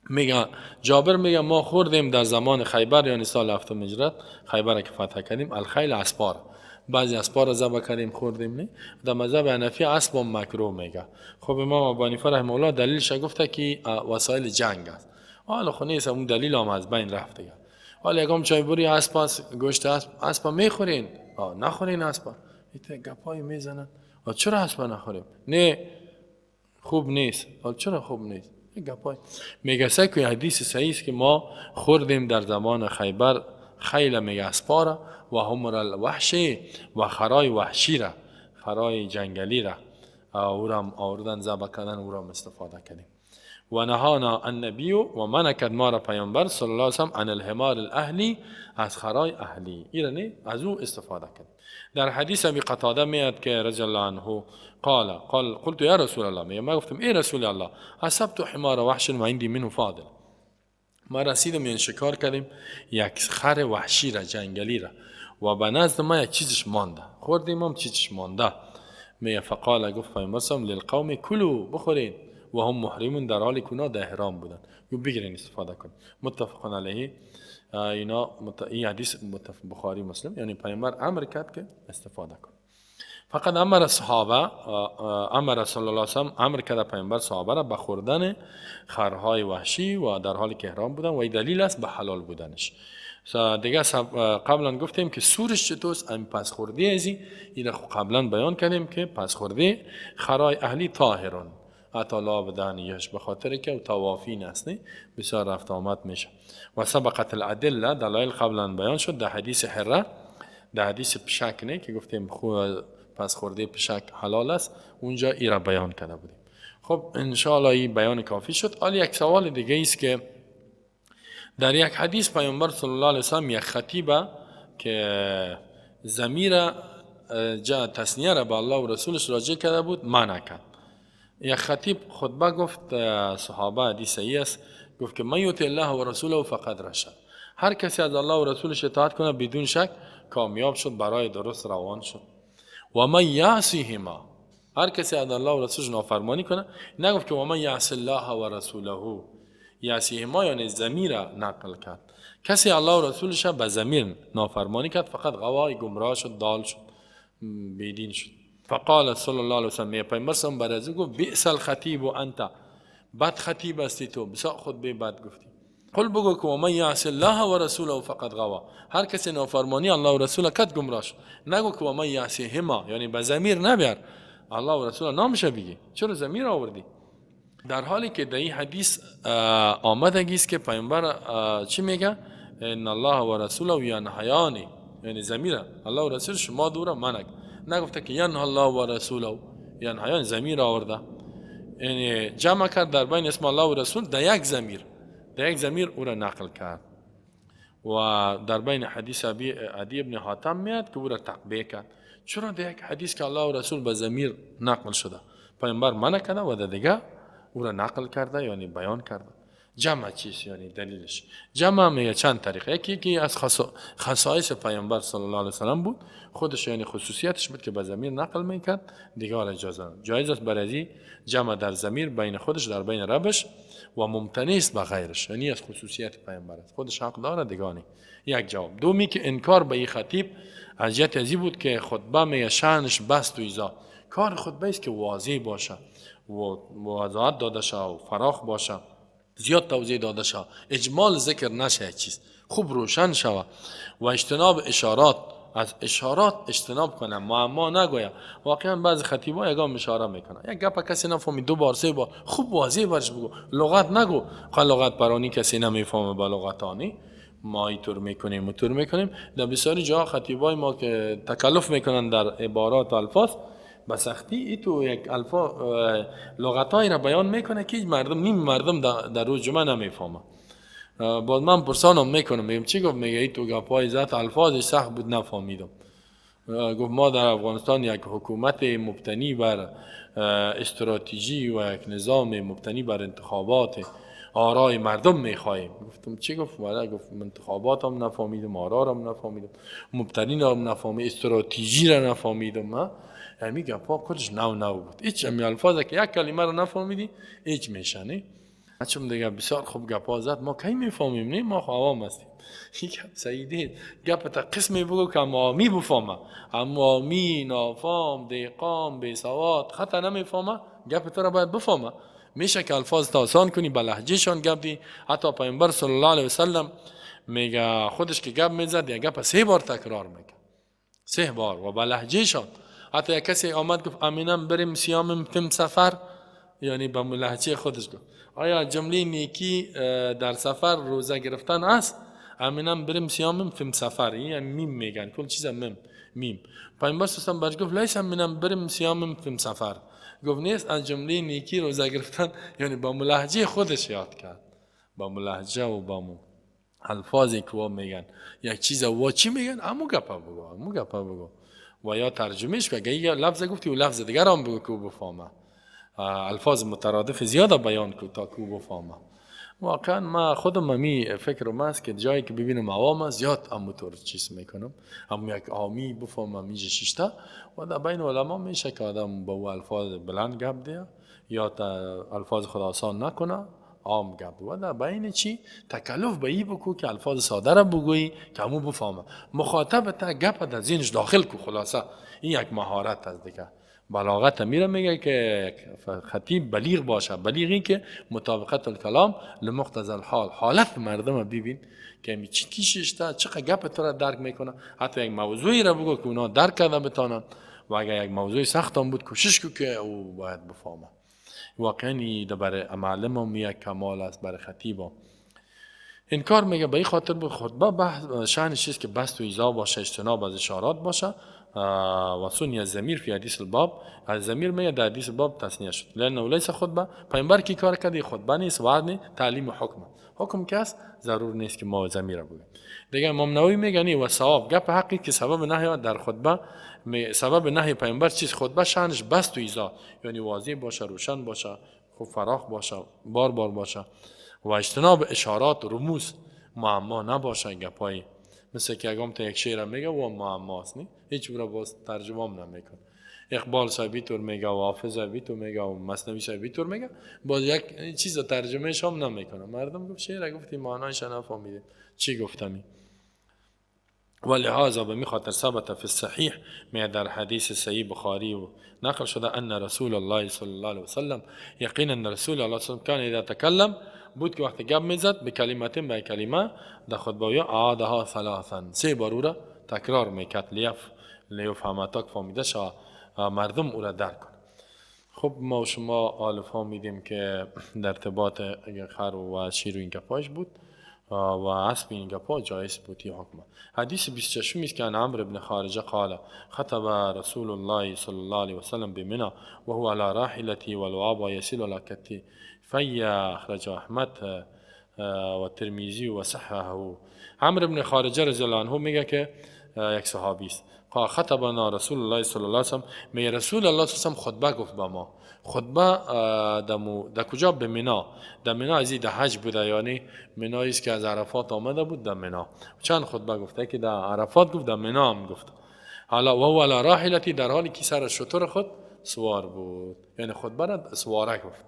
میگه جابر میگه ما خوردیم در زمان خیبر، یعنی سال هفتم هجرت خیبر که فتح کردیم، الخیل اسپار، بعضی اسپار را ذبح کردیم خوردیم. نه در مذهب حنفی اسب مکروه میگه. خب امام ابو حنیفه رحمه الله دلیلش گفته که وسایل جنگ است. حالا خو نیست، اون دلیل هم از بین رفت دیگه. حالا یکم چای بری اسب است، گوشت اسب، اسب میخورین؟ نخورین اسب. ایت گپای میزنن. چرا اسب نخوریم؟ نه خوب نیست. چرا خوب نیست؟ گپای میگه سعی که حدیث صحیح است که ما خوردیم در زمان خیبر خیل میگه اسپارا و حمر الوحش و خرای وحشی را، خرای جنگلی را، او را آوردن ذبح کردن، او را استفاده کردیم. و نهانا النبی و منع کرد ما را پیامبر صلی الله علیه و سلم عن الحمار الاهلی، از خرای اهلی، ایرانی از او استفاده کرد. در حدیث ابی قتاده میاد که رضی الله عنه قال قال قلت یا رسول الله، میگه ما گفتم ای رسول الله اصبت حمار وحش و عندي منه فاضل، ما رسیدم یعنی شکار کردیم یک خر وحشی را، جنگلی را، و به نزد ما یک چیزش مانده، خوردیم هم چیزش مانده. میگه فقال گفت پیامبر صلی للقوم کلوا، بخورید، و هم محرمون، در حالی که اونا در احرام بودن، گفت بگیرین استفاده کن. متفق علیه. اینا این حدیث متفق بخاری مسلم، یعنی پیامبر امر کرد که استفاده کن. فقط امر صحابه، امر صلی الله علیه و سلم امر کرد پیامبر صحابه را به خوردن خرهای وحشی و در حالی که احرام بودن، و این دلیل است به حلال بودنش. دیگه قبلا گفتیم که سورش چطوست، این پس خورده ازی این قبلا بیان کردیم که پس خورده خرای اهلی طاهرون، حتی لا بدن یش، به خاطر که توافین است، نه بسیار رفت آمد میشه. و سبقت الادله، دلایل قبلا بیان شد در حدیث حره، در حدیث پشک، نه که گفتیم پس خورده پشک حلال است، اونجا ای را بیان کرده بودیم. خب انشاءالله این بیان کافی شد. حالا یک سوال دیگه است که در یک حدیث پیامبر صلی الله علیه و سلم یک خطیبه که ضمیر تثنیه را به الله و رسولش راجع کرده بود منع کرد. یک خطیب خطبه گفت، صحابه حدیث صحیح است، گفت که من یطع الله و رسوله فقد رشد، هر کسی از الله و رسولش اطاعت کنه بدون شک کامیاب شد، برای درست روان شد. و من یعصیهما، هر کسی از الله و رسولش نافرمانی کنه، نگفت که و من یعصی الله و رسوله، یعصیهما یعنی ضمیر نقل کرد، کسی الله و رسولش به ضمیر نافرمانی کرد فقط غوای، گمراه شد، دال شد، بیدین شد. فقال صلی الله علیه و سلم، پیامبر صلی الله علیه و گفت بئس الخطیب انت، بد خطیب هستی تو، بسیار خطبه بد گفتی. قل بگو که و من یعصی الله و رسوله فقد غوا، هر کسی نافرمانی الله و رسوله کرد گمراه شد. نگو که و من یعصیهما، یعنی به ضمیر نبر الله و رسوله نامش بگی، چرا ضمیر آوردی؟ در حالی که در این حدیث آمدگی است که پیامبر چی میگه؟ ان الله و رسوله ینهیانی، یعنی ضمیر الله و رسول شما دورا منع، نگفته که ینه الله و رسوله، ینهیان ضمیر آورده، یعنی جمع کرد در بین اسم الله و رسول در یک ضمیر، در یک ضمیر او را نقل کرد. و در بین حدیث عدی ابن حاتم میاد که او را تقبیح کرد. چرا در یک حدیث که الله و رسول به ضمیر نقل شده پیامبر منع کرده و در دیگه او را نقل کرده، یعنی بیان کرده؟ جمع چیست؟ یعنی دلیلش جمع میگه چند طریقه. یکی که از خصایص پیامبر صلی الله علیه و سلم بود، خودش یعنی خصوصیتش بود که به ضمیر نقل میکرد، دیگه اجازه جایز است برای جمع در ضمیر بین خودش، در بین ربش، و ممتنع است به غیرش، یعنی از خصوصیت پیامبر است، خودش حق داره دیگه نه. یک جواب. دومی که انکار به این خطیب از جهت ازی بود که خطبه میگه شأنش بس تو ایزا، کار خطبه است که واضح باشه و وضاحت داده شه و فراخ باشه، زیاد توضیح داده شه، اجمال ذکر نشه، چیز خوب روشن شوه و اجتناب اشارات، از اشارات اجتناب کنه، معما نگویه. واقعا بعضی خطیبا یگام اشاره میکنه، یک گپ کسی نفهمی دو بار سه بار خوب واضح برش بگو، لغت نگو، لغت پرانی کسی نمیفهمه با لغتانی ما اینطور میکنیم و طور میکنیم. در بسیاری جاها خطیبای ما که تکلف میکنن در عبارات و الفاظ به سختی، ای تو یک الفا لغتایی را بیان میکنه که مردم، نیم مردم در روز جمعه نمیفهمه. باز من پرسانم میکنم، میگم چی گفت؟ میگه ای تو گپای ذات الفاظش سخت بود نفهمیدم. گفت ما در افغانستان یک حکومت مبتنی بر استراتژی و یک نظام مبتنی بر انتخابات آرای مردم میخواهیم. گفتم چی گفت؟ والا گفت انتخابات هم نفهمیدم، آرا هم نفهمیدم، مبتنی هم نفهمیدم، استراتژی را نفهمیدم. همین گپا کلش نو نو بود، هیچ امی الفاظ که یک کلمه رو نفهمیدی هیچ میشه نه. چون دیگه بسیار خوب گپا زد، ما کی میفهمیم؟ نه ما عوام هستیم. این گپ سعیده گپ تا قسمی بگو که عوامی بفهمه، عوامی نافام دیقام بی سواد خطا نمیفهمه، گپ تو را باید بفهمه. میشه که الفاظ تا آسان کنی، به لهجهشان گپ دی. حتی پیامبر صلی الله علیه و سلم میگه خودش که گپ میزد یک گپ سه بار تکرار میکرد، سه بار و به لهجهشان. حتی یک کسی آمد گفت امینم بریم سیامم فیم سفر، یعنی به لهجه خودش گفت آیا جمله نیکی در سفر روزه گرفتن است؟ امینم بریم سیامم فیم سفر، یعنی میم میگن کل چیز میم میم. پیامبر صلی الله علیه و سلم برش گفت لیس امینم بریم سیامم فیم سفر، گفت نیست از جمله نیکی روزه گرفتن، یعنی با ملهجه خودش یاد کرد، با ملهجه و با الفاظی که وا میگن یک چیز وا چی میگن امو گپا بگو، امو گپا بگو و یا ترجمهش که اگه لفظ گفتی و لفظ دیگر هم بگو که او بفهمه. الفاظ مترادف زیاده بیان کو تا که او بفهمه. واقعا ما خودم می فکر ما است که جایی که ببینم عوام زیاد امو طور چیز میکنم، امو یک عامی بفهمم اینجا ششتا و در بین علما میشه که آدم با او الفاظ بلند گپ دیه یا تا الفاظ خود آسان نکنه، عام گپ و در بین چی تکلف به ای بکو که الفاظ ساده را بگویی که امو بفهمه، مخاطب تا گپ در ذهنش داخل کو. خلاصه این یک مهارت است دیگه. بلاغت میره میگه که خطیب بلیغ باشه، بلیغ این که مطابقت الکلام لمقتضى الحال، حالت مردم ببین که می چی کشش تا چقدر گپ تو را درک میکنه. حتی یک موضوعی را بگو که اونا درک کرده بتانن و اگر یک موضوع سخت هم بود کوشش کو که او باید بفهمه. واقعا برای معلم هم یک کمال است، برای خطیب هم. انکار میگه به این خاطر بود خطبه بحث شأنش چیست که بسط و ایضاح باشه، اجتناب از اشارات باشه. و ثنی الضمیر فی حدیث الباب، از ضمیر میگه در حدیث باب تثنیه شد لانه لیس خطبه. پیامبر کی کار کرد؟ خطبه نیست، وعظ نیست، تعلیم حکم. حکم که است ضرور نیست که ما ضمیر بگیم دیگه. امام نووی میگه نی و صواب گپ حقی که سبب نهی در خطبه، سبب نهی پیامبر چیز خطبه شأنش بسط و ایضاح، یعنی واضح باشه، روشن باشه، خوب فراخ باشه، بار بار باشه و اجتناب اشارات رموز، معما نباشه. گپای مثل که اگم تا یک شعر میگه و معماست، نی هیچ برا باز ترجمه هم نمیکن. اقبال صاحبی طور میگه و حافظ صاحبی طور میگه و مثنوی صاحبی طور میگه، باز یک چیز ترجمه هم نمیکنه. مردم گفت شعر گفتی معنایش نفهمیدیم چی گفتمی. ولهذا به می خاطر ثبت فی الصحیح، می در حدیث صحیح بخاری و نقل شده ان رسول الله صلی الله علیه وسلم، یقینا رسول الله صلی الله علیه و کان اذا تکلم، بود که وقتی گپ میزد به کلمتین، به کلمه در خطبه عادها ثلاثا، سه بار او را تکرار میکرد، لیفهم تا که فهمیده شود، مردم او را درک کنه. خب ما و شما آل فهمیدیم که در ارتباط خر و شیر و این گپاش بود و اسب این گپا جایز بود حکم. حدیث 26 است که عن عمرو بن خارجه قال خطب رسول الله صلی الله علیه وسلم بمنى وهو على راحلته واللعاب يسيل على كتفي، اخرج احمد و ترمذی و صححه. عمرو بن خارجه رضی الله عنه میگه که یک صحابی است، قال خطبنا رسول الله صلی الله علیه وسلم، می رسول الله صلی الله علیه وسلم خطبه گفت به ما. خطبه در کجا؟ به منا. در منا از در حج بوده، یعنی منایی است که از عرفات آمده بود در منا. چند خطبه گفته که در عرفات گفت، در منا هم گفت. حالا و هو علی راحلتی، در حالی که سر شتر خود سوار بود، یعنی خطبه را سواره گفت.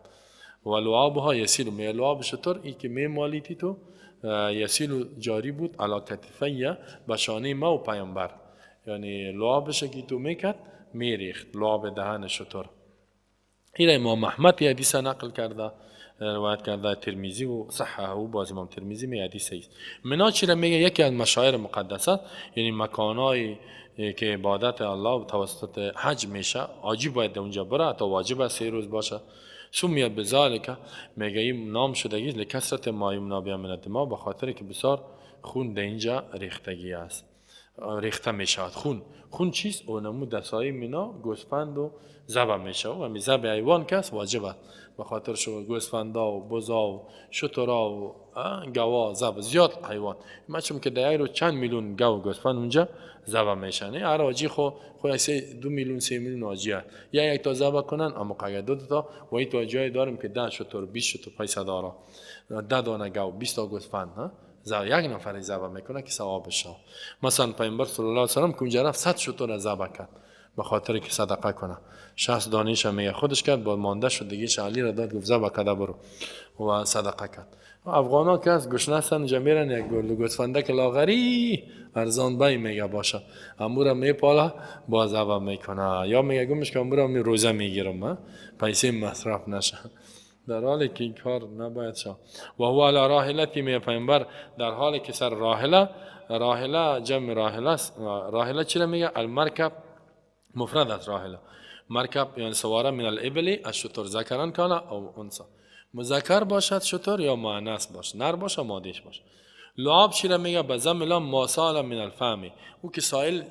و لعابها یسیل، می لعاب شتر ای که می مالیتی تو یسیل جاری بود علی کتفیه، به شانه ما و پیامبر، یعنی لعابش که تو میکرد میریخت، لعاب دهن شتر. این امام احمد حدیث نقل کرده، روایت کرده، ترمذی و صححه و باز امام ترمذی می حدیث است. منا چی را میگه؟ یکی از مشاعر مقدسه، یعنی مکانای که عبادت الله توسط حج میشه، حاجی باید اونجا بره، تا واجب 3 روز باشه. سمیت بذالک، میگه این نام شدگی لکثرت ما یمنا به من الدماء، به خاطر که بسیار خون در اینجا ریختگی است، ریخته میشود. خون، خون چیست؟ اونمو دسای منا گوسفند و ذبح میشه و می ذبح حیوان کس واجب است، به خاطر شو گوسفندا و بزا و شترا و گوا ذبح زیاد حیوان. ما چون که در رو چند میلیون گاو گوسفند اونجا ذبح میشن، هر حاجی خو 2 میلیون 3 میلیون حاجی هست، یا یک تا ذبح کنن اما اگه دو تا و این تا جای داریم که 10 شتر 20 شتر پیسه داره، 10 دانه گاو 20 تا گوسفند ها یک نفر ذبح میکنه که ثوابش ها. مثلا پیامبر صلی الله علیه و سلم که اونجا رفت 100 شتر ذبح کرد به خاطر که صدقه کنه، 60 دانه‌ش میگه خودش کرد، با مانده شد دیگه علی را داد، گفت ذبح کرده برو و صدقه کرد. افغانا که از گشنه هستن اونجا میرن یک گرد گوسفنده که لاغری ارزان بی میگه باشه، امورا میپاله با ذبح میکنه، یا میگه گمش که امورا می روزه میگیرم پیسه مصرف نشه، در حالی که این کار نباید شد. و هو علی راحلتی، می پیامبر در حالی که سر راحله، راحله جمع راحله است. راحله چی را میگه؟ المرکب مفرد است راحله، مرکب یعنی سواره، من الابل از شتر، ذکران کان او انثی، مذکر باشد شتر یا مؤنث باشد، نر باشه مادیش باشه. لعاب چی را میگه؟ به ضم لام ما سال من الفم، او که سایل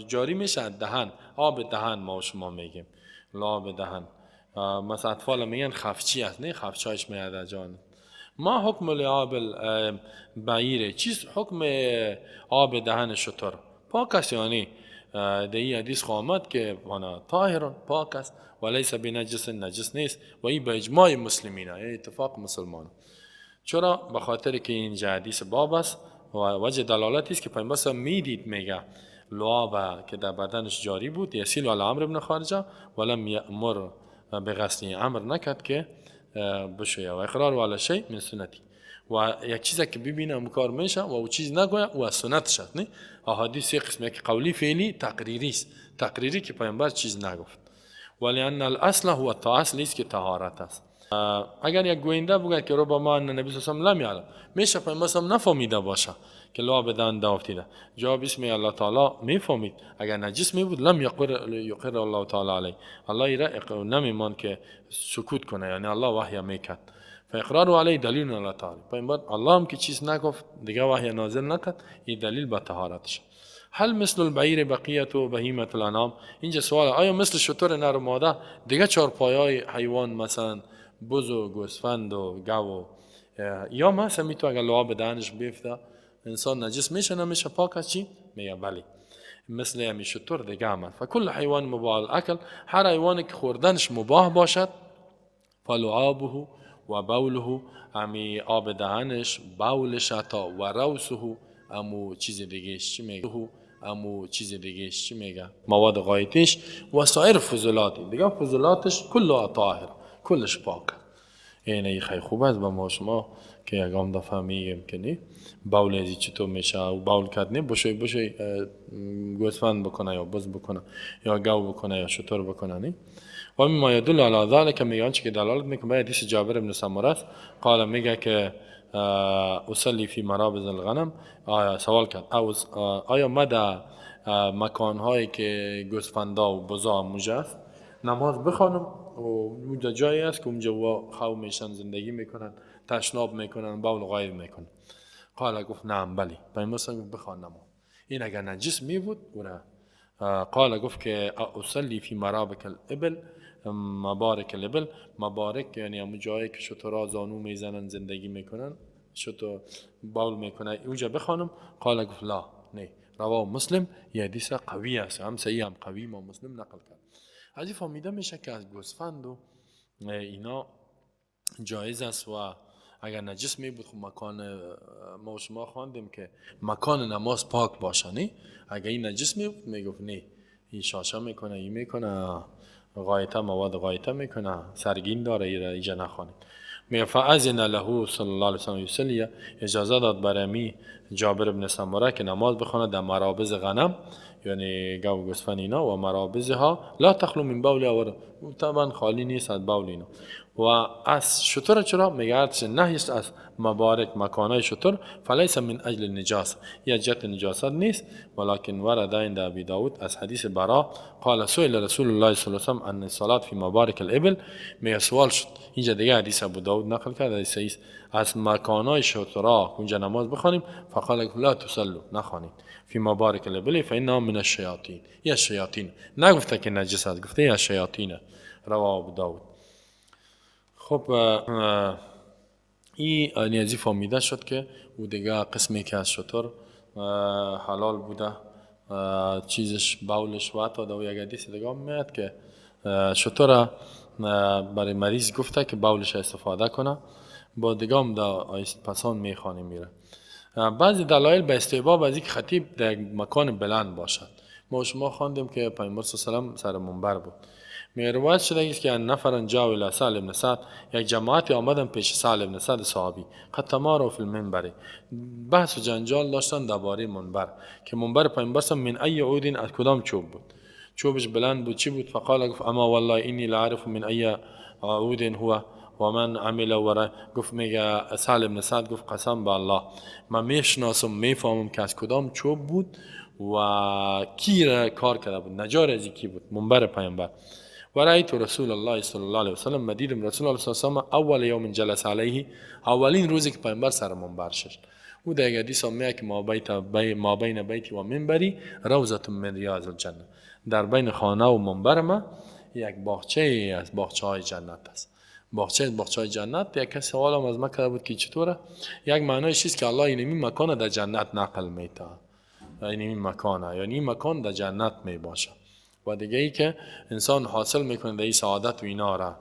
جاری میشه دهن، آب دهن ما و شما میگیم. لعاب دهن مثلا اطفال میگن خفچی است، نه خفچایش میاد جان. ما حکم لعاب البعیر، چیز حکم آب دهن شتر؟ پاک است، یعنی در این حدیث آمد که طاهر پاک است و لیس بنجس، نجس نیست، و این به اجماع مسلمین، یعنی اتفاق مسلمان. چرا؟ به خاطر که اینجا حدیث باب است و وجه دلالتی است که پیامبر میدید میگه لعاب که در بدنش جاری بود یسیل علی عمرو بن خارجه ولم یأمر بغسله، امر نکرد که بشویه، و اقرار علی شیء من سنتی، و یک چیزی که ببینه کار میشه و او چیز نگویه و سنتش است. نه احادیث سه قسم، یک قولی، فعلی، تقریری است. تقریری که پیامبر چیز نگفت، ولی ان الاصل هو اصل است که طهارت است. اگر یک گوینده بگه که ربما ان نبی صلی الله علیه و لم یعلم، میشه پیامبر صلی نفهمیده باشه که لعاب دهن دافتیده. جواب اسم الله تعالی میفهمید، اگر نجس می بود لم یقر الله تعالی علیه، الله ایره نمیمان که سکوت کنه، یعنی الله وحی میکرد. فاقرار علیه دلیل الله تعالی، پیامبر الله هم که چیز نگفت دیگه وحی نازل نکرد، این دلیل به طهارتش. هل مثل البعیر بقیه و بهیمه الانام، اینجا سوال آیا مثل شتر نر و ماده دیگه چهارپایای حیوان مثلا بز و گوسفند و گاو یا مثلا می تو اگر لعاب دهنش بیفته انسان نجس میشه نمیشه پاک است؟ چی میگه؟ بله، مثل همی شتر دیگه هم. فکل حیوان مباح الاکل، هر حیوانی که خوردنش مباح باشد، فلعابه و بوله، همی آب دهنش، بولش حتی، و روسه، امو چیز دیگه چی میگه، امو چیز دیگه چی میگه، مواد غایتیش و سایر فضولات دیگه، فضولاتش کل طاهر، کلش پاک. اینه خیلی خوب است به ما شما که یکم دفعه میگیم که نی بول ازی چطور میشه و بول کرد، نه بشوی بشوی گوسفند بکنه یا بز بکنه یا گاو بکنه یا شتر بکنه، نه. و مما یدل علی ذلک، میگه آنچه که دلالت میکنه به حدیث جابر بن سمره است، قال میگه که اصلی فی مرابض الغنم، آیا سوال کرد آیا ما در مکانهایی که گوسفندا و بزا موجه است نماز بخوانم؟ و اونجا جایی است که اونجا خو میشن، زندگی میکنن، تشناب میکنن، بول غایب میکنن. قال گفت نعم بلی، پیامبر گفت بخوان نماز. این اگر نجس می بود او قال گفت که اصلی فی مرابک الابل، مبارک الابل، مبارک یعنی همون جایی که شترا زانو میزنن، زندگی میکنن، شتر بول میکنن، اونجا بخوانم؟ قال گفت لا، نه. رواه مسلم، یه حدیث قوی است، هم صحیح هم قوی، ما مسلم نقل کرد. از این فهمیده میشه که از گوسفند و اینا جایز است، و اگر نجس می بود خب مکان ما شما خواندیم که مکان نماز پاک باشه، نه؟ اگر این نجس می بود میگفت نه، این شاشه میکنه، این میکنه، غایطه مواد غایطه میکنه، سرگین داره، اینجا نخوانید. میگه فاذن له صلی الله علیه و سلم یصلی، اجازه داد برای می جابر بن سمره که نماز بخونه در مرابض غنم، یعنی گاو گوسفند اینا، و مرابضها لا تخلو من بولها، و طبعا خالی نیست از بول اینا. و از شتر چرا میگه نهی است از مبارک مکانای شتر، فلیس من اجل النجاس، یا جهت نجاست نیست، ولکن ورد عند ابی داود از حدیث برا قال سئل رسول الله صلی الله علیه و سلم عن الصلاه فی مبارک الابل، میگه سوال شد، اینجا دیگه حدیث ابو داود نقل کرد، حدیث از مکانای شترا اونجا نماز بخوانیم، فقال لا تصلوا، نخوانید فی مبارک الابل فانها من الشیاطین، یا شیاطین، نگفته که نجس است، گفته یا شیاطین. رواه ابو داود. خب این نیازی فهمیده شد که او دیگه قسمی که از شتر حلال بوده، چیزش بولش، و حتی در یک حدیث دیگه میاد که شتر برای مریض گفته که بولش استفاده کنه، با دیگه هم در پسان میخوانیم میره. بعضی دلایل به استحباب از اینکه خطیب در مکان بلند باشد، ما شما خواندیم که پیامبر صلی الله علیه و سر منبر بود. می روایت شده است که نفرن جاء الی سهل بن سعد، یک جماعتی آمدن پیش سهل بن سعد صحابی، قد تماروا فی المنبر، بحث و جنجال داشتن درباره منبر، که منبر پیامبر من ای عود، از کدام چوب بود، چوبش بلند بود، چی بود؟ فقال گفت اما والله انی لعرف من ای عود هو و من عمل ورا. گفت میگه سهل بن سعد گفت قسم به الله من میشناسم، میفهمم که از کدام چوب بود و کی را کار کرده بود، نجار از کی بود منبر پیامبر. و رأیت رسول الله صلی الله علیه و سلم، مدیدم رسول الله صلی الله علیه و سلم اول یوم جلس علیه، اولین روزی که پیامبر سر منبر شد. او در حدیث میگه که ما بین بیتی و منبری روضه من ریاض الجنه، در بین خانه و منبر ما یک باغچه از باغچه های جنت است. باغچه از باغچه های جنت. یک کسی سوالم از ما کرده بود که چطوره؟ یک معنایش است که الله اینمی مکان در جنت نقل میته، اینمی مکانه، یعنی این مکان در جنت می باشه. و دیگه ای که انسان حاصل میکنه در این سعادت و اینا را،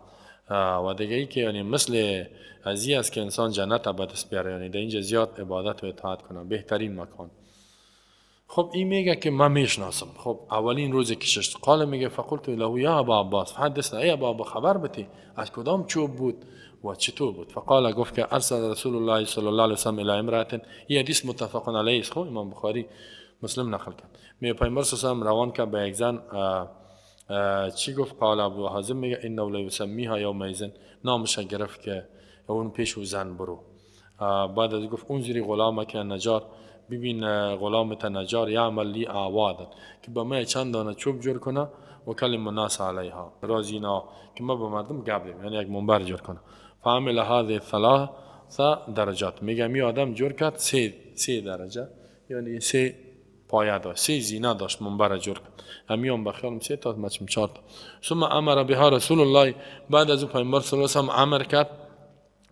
و دیگه ای که یعنی مثل ازی است که انسان جنت به دست بیاره، یعنی در اینجا زیاد عبادت و اطاعت کنه، بهترین مکان. خب این میگه که من میشناسم. خب اولین روز که ششت قال میگه فقلت له یا ابا عباس فحدثنا، ای ابا عباس خبر بتی از کدام چوب بود و چطور بود. فقال گفت که ارسل رسول الله صلی الله علیه و سلم الی امرأة، این حدیث متفق علیه است، خب امام بخاری مسلم نقل کرد. میگه پیامبر صلی الله علیه و سلم روان کرد به یک زن، چی گفت؟ قال ابو حازم میگه انه لیسمیها یومئذ، نامش گرفت که اون پیش او زن برو. بعد از گفت انظری غلامک نجار، ببین غلامت نجار یعمل لی اعوادا، که به من چند دانه چوب جور کنه و کلم الناس علیها، راضی اینا که ما به مردم گپ بدیم، یعنی یک منبر جور کنه. فعمل هذه ثلاث درجات، میگه می آدم جور کرد سه درجه، یعنی سه پایه داشت، سه زینه داشت منبر جور کرد. همیان بخیالم سه تا مچم چهار تا. ثم امر بها رسول الله، بعد از او پیامبر صلی الله علیه و سلم امر کرد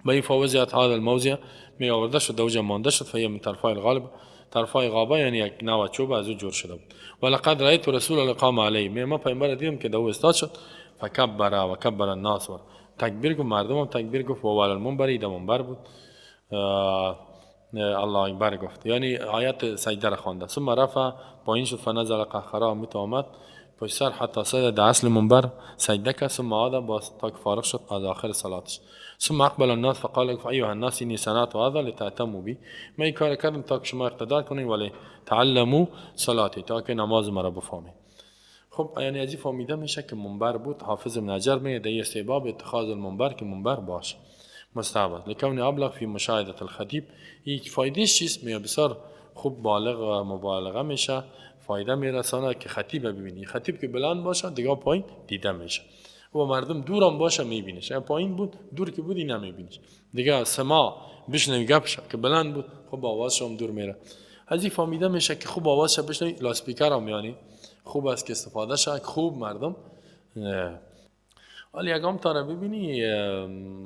به این فوزیت هذا الموضع، می آورده شد دوجه مانده شد. فهي من طرفای الغالب، طرفای غابه یعنی یک نوع چوب از او جور شده بود. ولقد رأیت رسول الله قام علیه، می ما پیامبر دیدم که دو استاد شد. فکبر و کبر الناس، تکبیر گفت، مردم هم تکبیر گفت. و علی المنبر، در منبر بود، الله اکبر گفت، یعنی آیت سجده را خوانده. ثم رفع، پایین شد، فنزل قهقرا، میت آمد پشت سر حتی سجد در اصل منبر سجده کرد. ثم عاد، باز تا که فارغ شد از آخر صلاتش. ثم اقبل الناس فقال ایها الناس انی صنعت هذا لتأتموا بی، من این کار کردم تا که شما اقتدا کنید، ولی تعلموا صلاتی، تا که نماز مرا بفهمید. خب یعنی از این فهمیده میشه که منبر بود. حافظ ابن حجر میگه در استحباب اتخاذ المنبر که منبر باشه مستحب، لکون ابلغ فی مشاهده الخطیب. یک فایدهش چیست؟ میگه بسیار خوب بالغ و مبالغه میشه، فایده میرسانه که خطیب ببینی. خطیب که بلند باشه دیگه پایین دیده میشه، و مردم دورم باشه میبینیش، اگه پایین بود دور که بودی نمیبینیش دیگه. سما بشنوی گپش که بلند بود، خب آوازش هم دور میره. از این فهمیده میشه که خوب آوازش بشنوی، لاسپیکر هم یعنی خوب است که استفاده شه، خوب مردم. حالا یکم تا را ببینی،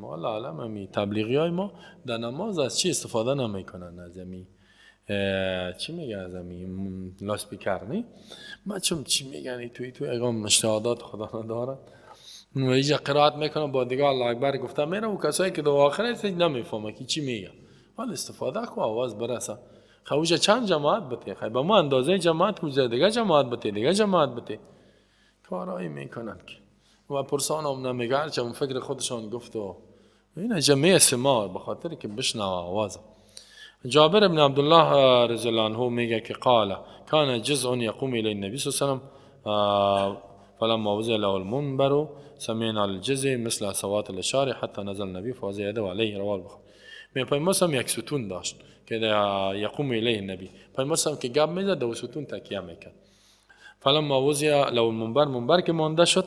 حالا عالم همی تبلیغی های ما در نماز از چی استفاده نمیکنن؟ از همی چی میگه، از همی لاسپیکر نی؟ ما چون چی میگن توی تو اگم اجتهادات خدا ندارن و اینجا قرائت میکنن با دیگه الله اکبر گفته میره، و کسایی که دو آخر هست نمیفهمه که چی میگه. حالا استفاده کو آواز برسه. خب چند جماعت بته، خب با ما اندازه جماعت کجا دیگه جماعت بته، دیگه جماعت بته، کارایی میکنن که و پرسان هم نمیگه، هرچه فکر خودشان گفت و این جمعه سمار به خاطر که بشنوه آواز. جابر بن عبدالله رضی الله عنه میگه که قال کان جزء یقوم الی النبی صلی الله علیه و سلم فلما وضع له المنبر سمعنا الجزء مثل اصوات الاشاره حتی نزل النبی فوضع یده علیه، رواه البخاری. میگه پیامبر یک ستون داشت که یقوم الیه النبی، پیامبر که گپ میزد دو ستون تکیه میکرد. فلما وضع له المنبر، منبر که مانده شد،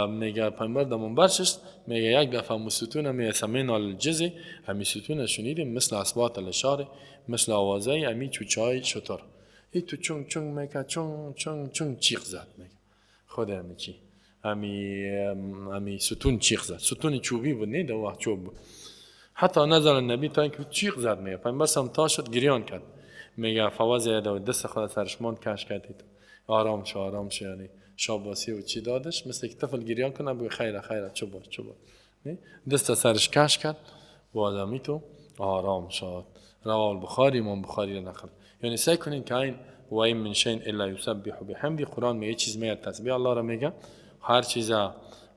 میگه پیامبر در منبر شست، میگه یک دفعه مستون میگه سمعنا الجزء، همی ستون شنیدیم مثل اصوات الاشاره، مثل آوازه همی چوچای شتر، ای تو چون چون میگه چون چون چون چیغ زد. میگه خود همی چی همی ستون چیغ زد، ستون چوبی بود، نه دو وقت چوب بود. حتی نزل النبی، تا اینکه چیغ زد. میگه پیامبر هم تا شد گریان کرد، میگه فواز دست خود سرش ماند کش کرد، آرام شو آرام شو، یعنی شاباسی و چی دادش، مثل که طفل گریان کنه بگه خیره خیره چو باش چو باش، دست سرش کش کرد و آدمی تو آرام شد. رواه البخاری، امام بخاری نقل. یعنی سعی کنین که این و این من شیء الا یسبح بحمده، قرآن میگه چیز میگه تسبیح الله را میگه، هر چیز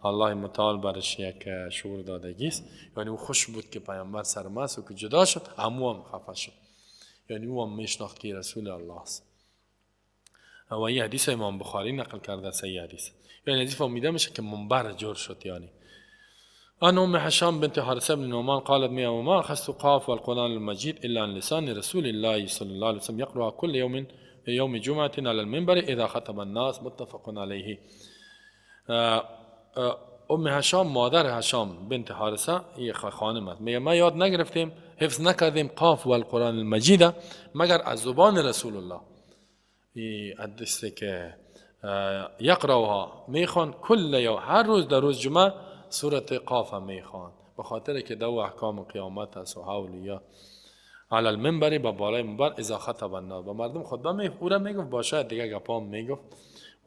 الله متعال برش یک شعور دادگی است. یعنی او خوش بود که پیامبر سرمست و که جدا شد، عمو هم خفه شد، یعنی او هم میشناخت که رسول الله است. و این حدیث امام بخاری نقل کرده، صحیح حدیث. یعنی حدیث فهمیده میشه که منبر جور شد. یعنی عن ام هشام بنت حارثه بن نعمان قالت ما اخذت قاف والقرآن المجيد الا عن لسان رسول الله صلى الله عليه وسلم يقرأ كل يوم يوم جمعة على المنبر اذا خطب الناس، متفق عليه. ام هشام مادر هشام بنت حارثه یه خانم است، میگه ما یاد نگرفتیم، حفظ نکردیم قاف والقرآن المجید مگر از زبان رسول الله. این حدیث که یقرأها میخوان کل یوم، هر روز در روز جمعه سورت قاف میخوان، به خاطر که دو احکام قیامت است و حول علی المنبر، با بالای منبر اذا خطب الناس، با مردم خطبه می او را میگفت، باشه دیگه گپام میگفت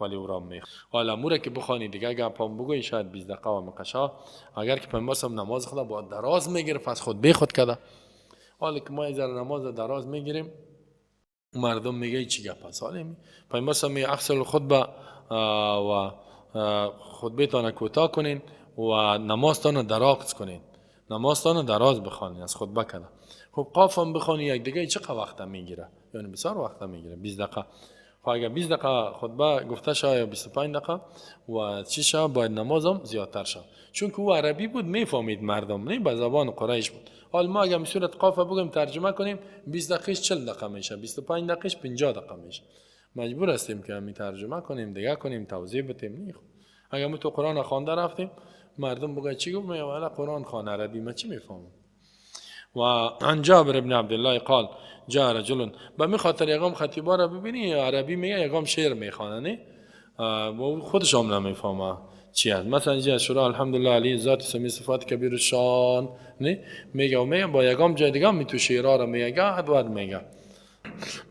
ولی او را میخ حالا مورا که بخوانی دیگه گپام بگوی شاید 20 دقیقه و مقشا. اگر که پیامبر نماز خدا با دراز میگیره پس خود به خود کده. حالا که ما از نماز دراز میگیریم مردم میگه چی گپ است. حالا پیامبر می اغسل الخطبه و خطبه تان کوتاه کنین و نمازتان دراز کنین، نمازتان دراز بخوانین از خطبه کده. خب قاف هم بخوانی یک دیگه چه وقت میگیره؟ یعنی بسیار وقت میگیره، 20 دقیقه. خب اگر 20 دقیقه خطبه گفته شه یا 25 دقیقه و چی شه، باید نمازم زیادتر شه، چون که او عربی بود میفهمید مردم، نه به زبان قریش بود. حال ما اگر سورت قاف بگیم ترجمه کنیم 20 دقیقه 40 دقیقه میشه، 25 دقیقه 50 دقیقه میشه. مجبور هستیم که می ترجمه کنیم دیگه کنیم توضیح بدیم. نه اگر ما تو قرآن خوانده رفتیم مردم بگه چی گفت، میگه والا قرآن خوان عربی ما چی میفهمم. و عن جابر بن عبدالله قال جاء رجل، به می خاطر یگام خطیبا را ببینی عربی میگه یگام شعر میخوانه، نه و خودش هم نمیفهمه چی است. مثلا اینجا شورا الحمدلله علی ذات سمی صفات کبیر شان، نه میگه و میگه با یگام جای دیگه می تو شعرا را میگه ادوار میگه.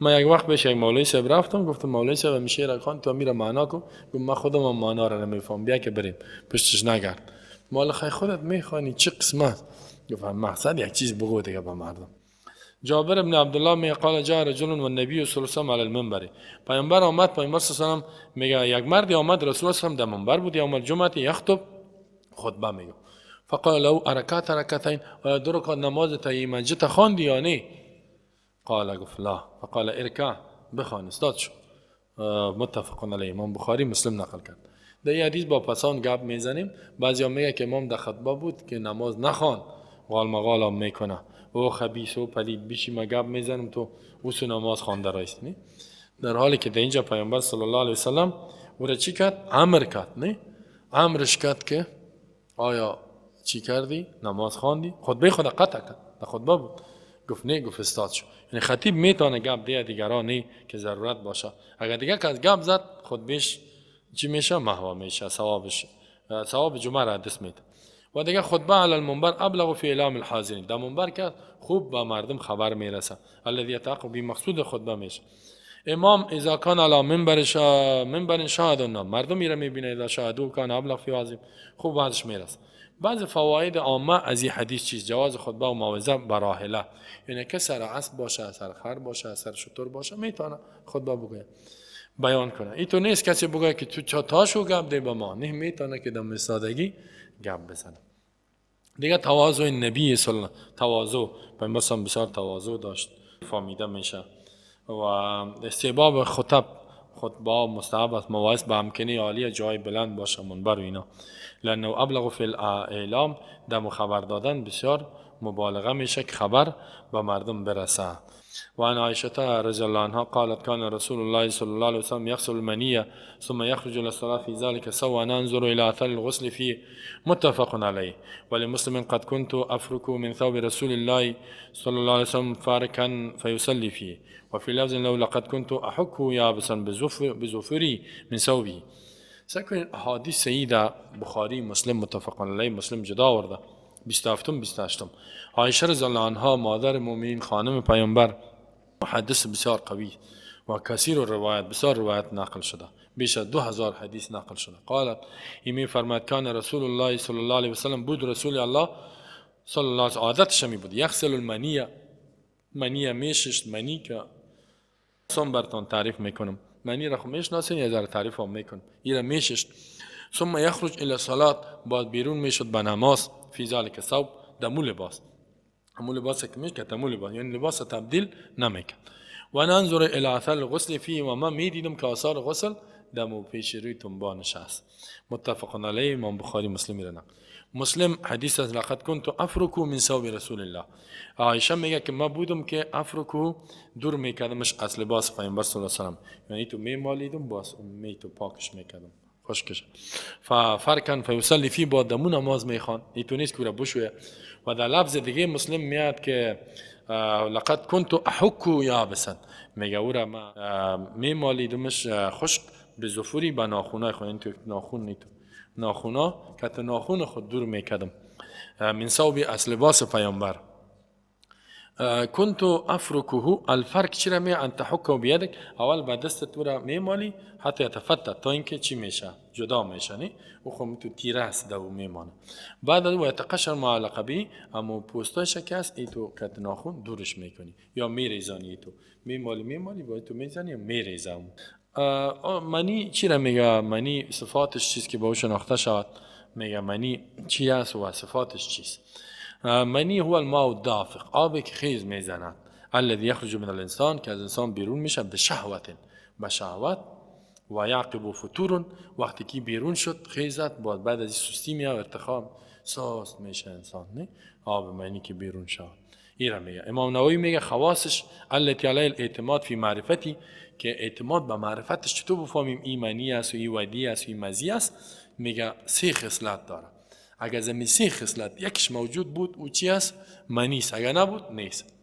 ما یک وقت بهش یک مولوی صاحب رفتم، گفتم مولوی صاحب می شعر خوان تو میره معنا کو، گفت من خودم هم معنا را نمیفهم، بیا که بریم پشتش نگرد. مال خی خودت میخوانی چه قسمت؟ گفت مقصد یک چیز بگو دیگه به مردم. جابر بن عبدالله می قال جاء رجل و النبی صلی الله علیه و سلم علی المنبر، پیامبر آمد، پیامبر صلی الله علیه و سلم میگه یک مردی آمد، رسول الله صلی الله علیه و سلم در منبر بود، یوم الجمعه یخطب خطبه میگه. فقال له ارکعت رکعتین، آیا دو رکعت نماز تایی مسجد خواندی یا نه؟ قال گفت لا. فقال ارکع، بخوان استاد شو. متفق علیه، امام بخاری مسلم نقل کرد. در این حدیث با پسان گپ میزنیم، بعضیا میگه که امام در خطبه بود که نماز نخوان، غال مغال هم میکنه او خبیث و پلید بیشی ما گپ میزنم تو او سو نماز خوانده رایست، نه؟ در حالی که در اینجا پیامبر صلی الله علیه وسلم او را چی کرد؟ امر کرد، نه؟ امرش کرد که آیا چی کردی؟ نماز خواندی؟ خطبه خود قطع کرد، در خطبه بود. گفت نه، گفت استاد شو. یعنی خطیب میتونه گپ دیگه دیگران نه که ضرورت باشه. اگر دیگه کس گپ زد خطبهش چی میشه؟ محو میشه، ثوابش ثواب جمعه را دست میده. و دیگه خطبه علی المنبر ابلغ فی اعلام الحاضرین، در منبر که خوب به مردم خبر میرسه، الذی یتعقب به مقصود خطبه میشه. امام اذا کان علی منبر منبر شاهد الناس، مردم میره میبینه، اذا شاهدوا کان ابلغ فی عظیم، خوب بعدش میرسه. بعض فواید عامه از این حدیث چیز جواز خطبه و موعظه براحله، یعنی که سر اسب باشه، سر خر باشه، سر شتر باشه، میتونه خطبه بگه بیان کنه. این تو نیست کسی بگه که تو تاشو گپ ده به ما، نه میتونه که در سادگی گپ بزنه. دیگه تواضع نبی صلی الله، تواضع پیامبر بسیار تواضع داشت، فهمیده میشه. و استحباب خطب، خطبه مستحب است، مواعظ به امکنه عالیه جای بلند باشه منبر و اینا، لانه ابلغ فی الاعلام، دم خبر دادن بسیار مبالغه میشه که خبر به مردم برسه. وعن عائشة رضي الله عنها قالت كان رسول الله صلى الله عليه وسلم يغسل المنية ثم يخرج إلى الصلاة في ذلك سوى ننظر إلى أثر الغسل فيه، متفق عليه. ولمسلم قد كنت أفرك من ثوب رسول الله صلى الله عليه وسلم فاركا فيصلي فيه، وفي لفظ له لقد كنت أحكه يابسا بظفري من ثوبه. سکن احادیث سیده بخاری مسلم متفق علیه، مسلم جدا آورده 27 28. عایشه رضی الله عنها مادر مؤمنین خانم پیامبر، محدث بسیار قوی و کثیر روایت، بسیار روایت نقل شده، بیش از 2000 حدیث نقل شده. قالت ایمی فرماد کان رسول الله صلی الله علیه وسلم، بود رسول الله صلی الله علیه وسلم عادتش می بود یغسل المنیه، منیه میششت، منی که ثم براتون تعریف میکنم، منی را خو میشناسین یا ذره تعریف هم میکنم، ایرا میششت. ثم یخرج الی صلات، بعد بیرون میشد به نماز، فی ذلک ثوب، دمو لباس، همون لباس که میشه دمو لباس، یعنی لباس تبدیل نمیکرد. و ننظر الی اثر الغسل فیه، و ما میدیدم که آثار غسل دمو پیش روی تنبانش است. متفق علیه، امام بخاری مسلم را نقل. مسلم حدیث از لقد كنت افرک من ثوب رسول الله، عایشه میگه که ما بودم که افرکو دور میکردمش از لباس پیامبر صلی الله علیه و سلم، یعنی تو میمالیدم باز می تو پاکش میکردم خشکش. ففرکن فیصلی فی، با دمو نماز میخوان، این تو نیست که بشویه. و در لفظ دیگه مسلم میاد که لقد كنت احک یابسا، میگه او را ما میمالیدمش خشک، به ظفوری به ناخونای خود، این تو ناخون نیتو ناخونا کت ناخون خود دور میکردم من ثوب از لباس پیامبر. كنت افركه الفرق چرا می ان تحكه بیدک، اول با دستت تو را میمالی حتی یتفتت، تا اینکه چی میشه جدا میشه، نه او خب تو تیره است دو میمانه. بعد از او یتقشر مع لقبی، اما پوستایش که است ای تو کت ناخون دورش میکنی یا میریزانی، ای تو میمالی میمالی باید تو میزنی یا میریزم. منی چی را میگه؟ منی صفاتش چیست که با او شناخته شود. میگه منی چی است و صفاتش چیست؟ منی هو الماء الدافق، آبی که خیز میزند، الذي يخرج من الانسان، که از انسان بیرون میشه، به شهوت، به شهوت، و یعقب فتور، وقتی که بیرون شد خیزت، بعد از سستی میاد ارتخاء ساست میشه انسان، نه آب منی که بیرون شد. این را میگه امام نووی. میگه خواصش التي علی الاعتماد فی معرفتی، که اعتماد به معرفتش چطور بفهمیم این منی است و این ودی است و این مزی است. میگه سه خصلت داره، اگر زمین سه خصلت یکیش موجود بود او چی است؟ منی است، اگر نبود نیست.